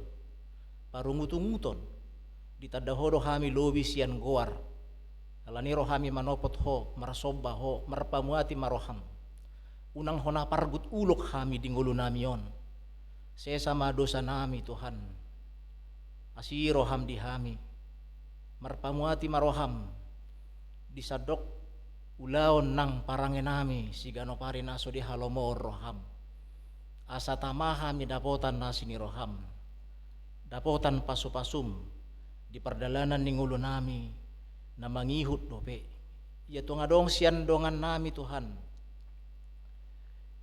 parungut-unguton, ditanda Ho do hami lobi sian goar. Ala ni i ro hami manopot Ho, marsomba Ho, marpamuati ma roham. Unang hona pargut ulok hami di ngolunami on. Sesa ma dosanami Tuhan. Asi roham di hami. Marpamuati ma roham di sandok ulaon nang parangenami siganup ari na so dihalomohon roham. Asa tama hami dapotan asi ni roham, dapotan pasu-pasum di pardalanan ni ngolunami na mangihut dope. Ia tung adong sian dongannami Tuhan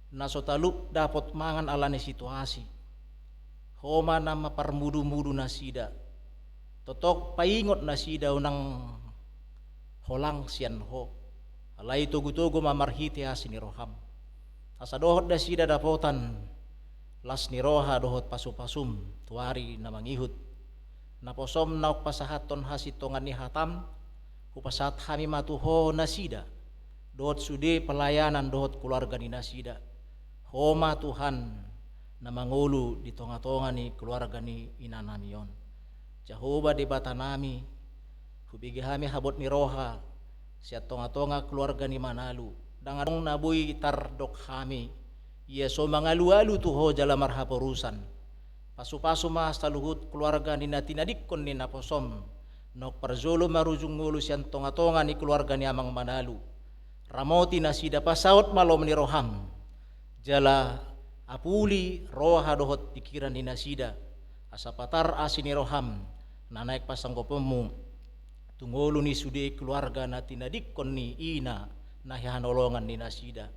na so talup dapot mangan ala ni situasi, Ho ma na maparmudu-mudu nasida. Tongtong paingot nasida unang holang sian Ho. Alai togu-togu ma marhite asi ni roham, asa dohot nasida dapotan las ni roha dohot pasu-pasum tu ari na mangihut. Naposom naung pasahathon hasintongan ni hatam, hupasahat hami ma tu Ho nasida dohot sude pelayanan dohot keluarga ni nasida. Ho ma Tuhan na mangolu di tonga-tonga ni keluarga ni inanami on. Jahowa Debatanami, hubege hami habot ni roha sian tonga-tonga keluarga ni Manalu. Ndang adong na boi tardok hami, ia so mangalu-alu tu Ho jala marhaporusan. Pasu-pasu ma saluhut keluarga ni na tinadingkon ni naposom, naung parjolo marujung ngolu sian tonga-tonga ni keluarga ni amang Manalu. Ramoti nasida, pasaut ma lomo ni roham. Jala apuli roha dohot pikiran ni nasida, asa patar asi ni roham na naeng pasanggoponmu tu ngolu ni sude keluarga na tinadingkon ni ina na hihaholongan ni nasida.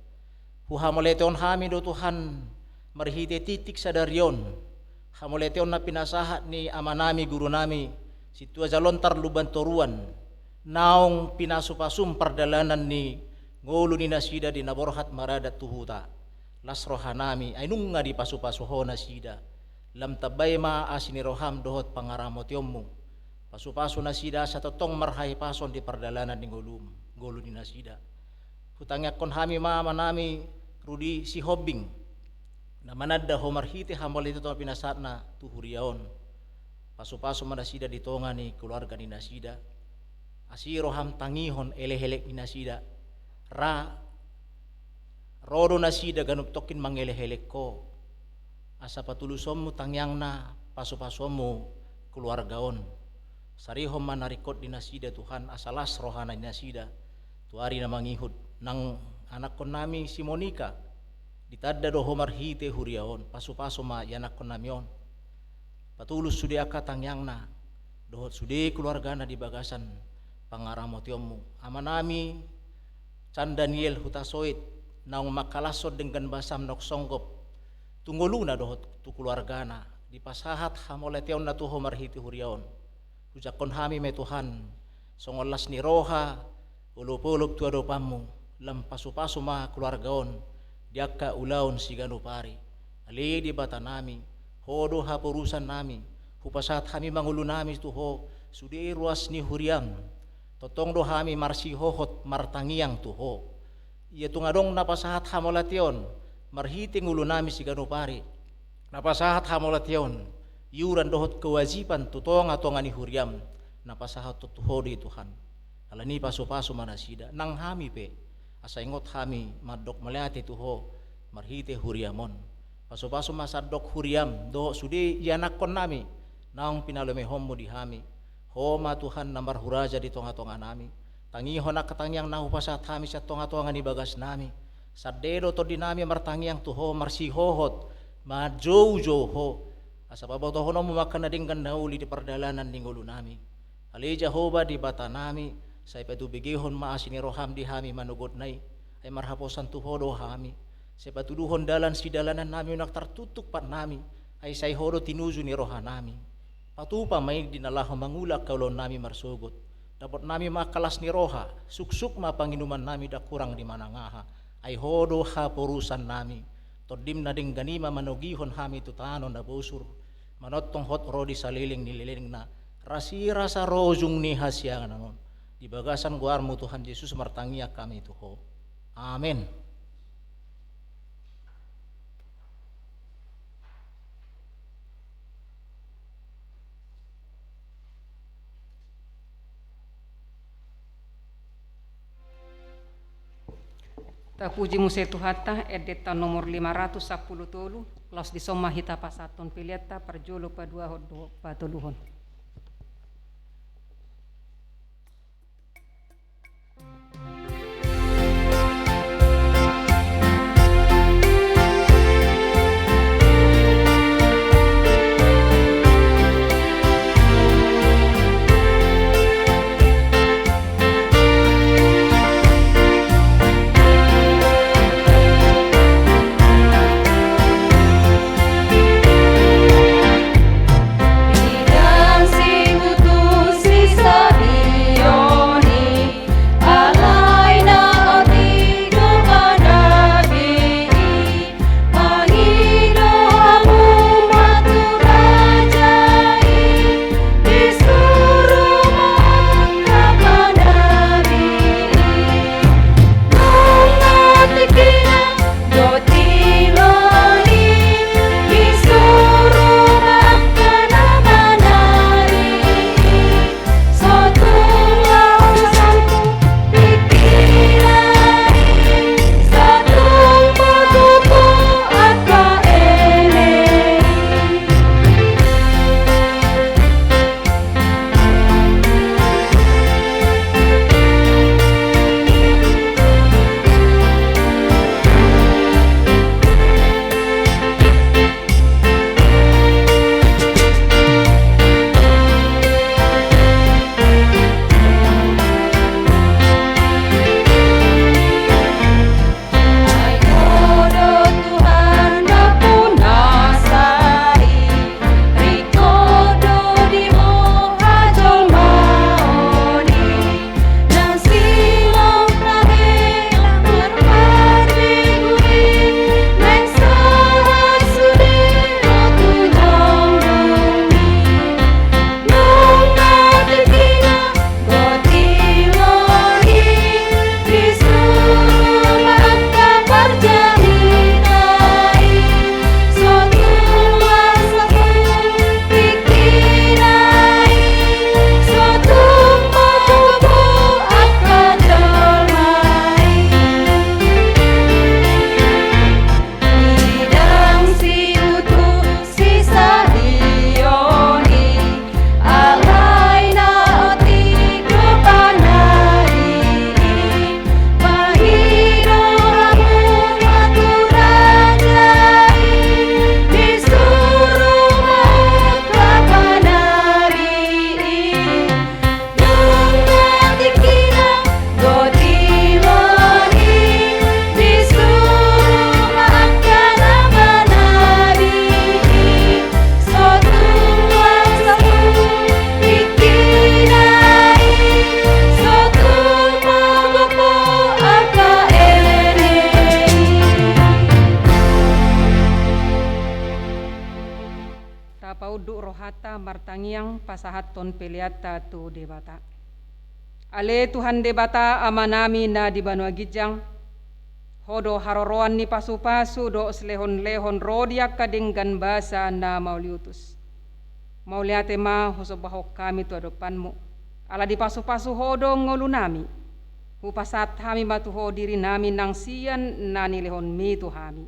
Huhamauliatehon hami do Tuhan marhite titik sadari on, hamauliateon na pinasahat ni amanami gurunami Sintua Jalontar Lumban Toruan, naung pinasu-pasum pardalanan ni ngolu ni nasida di na borhat maradat tu huta. las rohanami, ai nunga dipasupasu Ho nasida. Lam tambai ma asi ni roham dohot pangaramotionmu. Pasupasu nasida asa tongtong marhahipason di pardalanan ni ngolum, ngolu ni nasida. Hutangiangkon hami ma amanami Rudi Sihombing, na mananda Ho marhite hamauliateon na pinasahatna tu huria on. Pasupasu ma nasida di tonga ni keluarga ni nasida. Asi roham tangihon elek-elek ni nasida. Ra, ro do nasida ganup tongkin mangelek-elek Ho. Asa patulusonmu tangiangna, pasupasuonmu keluarga on. Sarihon ma na ringkot di nasida Tuhan, asa las rohana ni nasida tu ari na mangihut. Nang anakkonnami si Monika, ditanda do Ho marhite huria on, pasupasu ma ianakkonnami on. Patulus sude angka tangiangna dohot sude keluargana di bagasan pangaramotionmu. Amanami Can Daniel Hutasoit, naung mangkalashon denggan basam naung songgop tu ngoluna dohot tu keluargana, dipasahat hamauliateonna tu Ho marhite huria on. Hujangkon hami ma i Tuhan, songon las ni roha, olopolop tu adopanmu, lam pasupasu ma keluarga on di angka ulaon siganup ari. Ale Debatanami, Ho do haporusannami, hupasahat hami ma ngolunami tu Ho, sude ruas ni huriam. Tongtong do hami marsihohot martangiang tu Ho. Ia tung adong na pasahat hamauliateon marhite ngolunami siganup ari, na pasahat hamauliateon iuran dohot kewajiban tu tonga-tonga ni huriam, na pasahathon tu Ho do i Tuhan. Alani i pasupasu ma nasida, nang hami pe, asa ingot hami mandok mauliate tu Ho marhite huriam on. Pasupasu ma sandok huriam dohot sude ianakkonnami naung pinalumehonmu di hami. Ho ma Tuhan na marhuraja di tonga-tonganami. Tangihon angka tangiang na hupasahat hami sian tonga-tonga ni bagasnami. Sandai do tondinami martangiang tu Ho marsihohot manjoujou Ho, asa pabotohononmu ma angka na denggan na uli di pardalanan ni ngolunami. Ale Jahowa Debatanami, sai patubegehon ma asi ni roham di hami manogotna i. Ai marhaposan tu Ho do hami. Sai patuduhon dalan sidalanannami unang tartuktuk patnami. Ai sai Ho do tinuju ni rohanami. Patupa ma i di na laho mangula angka ulaonnami marsogot. Dapotnami ma angka las ni roha, suksuk ma panginumannami, ndang hurang di manang aha. Ai Ho do haporusannami. Tondim na denggan i ma manogihon hami tu tano na bosur, manongtong hot ro di saleleng ni lelengna, rasirasa ro ujung ni hasiangan on. Di bagasan goarmu Tuhan Jesus martangiang hami tu Ho. Amen. Tapuji muse Tuhanta, endenta nomor lima ratus sampulu tolu, laos dison ma hita pasahathon peleanta parjolo, paduahon dohot patoluhon. pasahathon peleanta tu Debata. Ale Tuhan Debata Amanami na di banua ginjang, Ho do haroroan ni pasupasu dohot silehonlehon ro di angka denggan basa na mauliutus. Mauliate ma husombahon hami tu adopanMu, ala dipasupasu Ho do ngolunami. Hupasahat hami ma tu Ho dirinami nang sian na nilehonMi tu hami.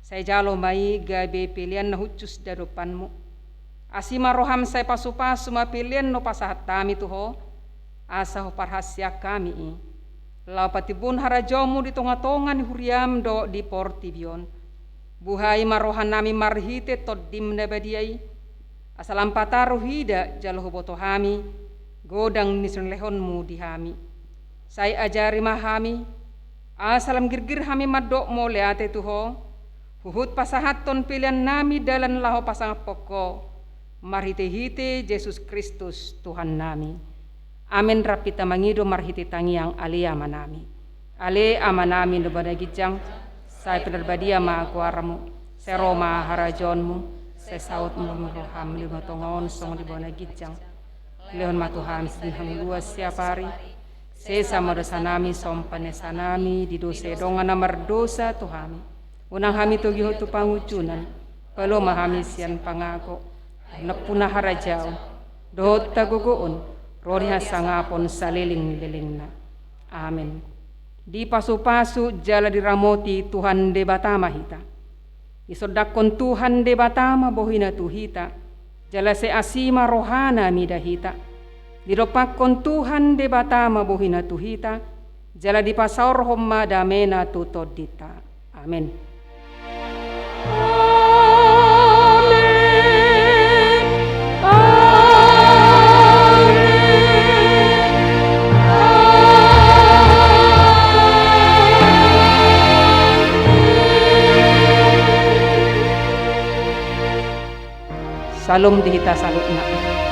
Sai jalo ma i gabe pelean na hushus di adopanMu. Asi ma rohaM sai pasupasu ma pelean na hupasahat hami tu Ho, asa huparhaseang hami i. Laho patimbul harajaonMu di tongatonga ni huriaM dohot di portibi on. Buhai ma rohanami marhite TondiM na badia i, asa lam pataru huida jala huboto hami godang ni silehonMu di hami. Sai ajari ma hami, asa lam girgir hami mandok mauliate tu Ho, huhut pasahathon peleannami dalan laho pasangaphon Ho, marhitehite Jesus Kristus Tuhannami. Amen. Rap hita mangido marhite tangiang. Ale Amanami. Ale Amanami na di banua ginjang, sai pinarbadia ma goarMu, sai ro ma harajaonMu, sai saut ma rohaM di banua tonga on songon di banua ginjang. Lehon ma tu hami sian hangoluan siapari. Sesa ma dosanami songon panesanami di dosa ni dongan na mardosa tu hami. Unang hami togihon tu pangunjunan, palua ma hami sian pangago. Nampuna harajaon dohot hagogoon ro di hasangapon salelenglelengna. Amen. Dipasupasu jala diramoti Tuhan Debata ma hita. Disondangkon Tuhan Debata ma bohiNa tu hita, jala sai asi ma rohaNa mida hita. Didompakkon Tuhan Debata ma bohiNa tu hita, jala dipasaorhon ma dameNa tu tondinta. Amen. Amen. Amen. Syalom di hita saluhutna.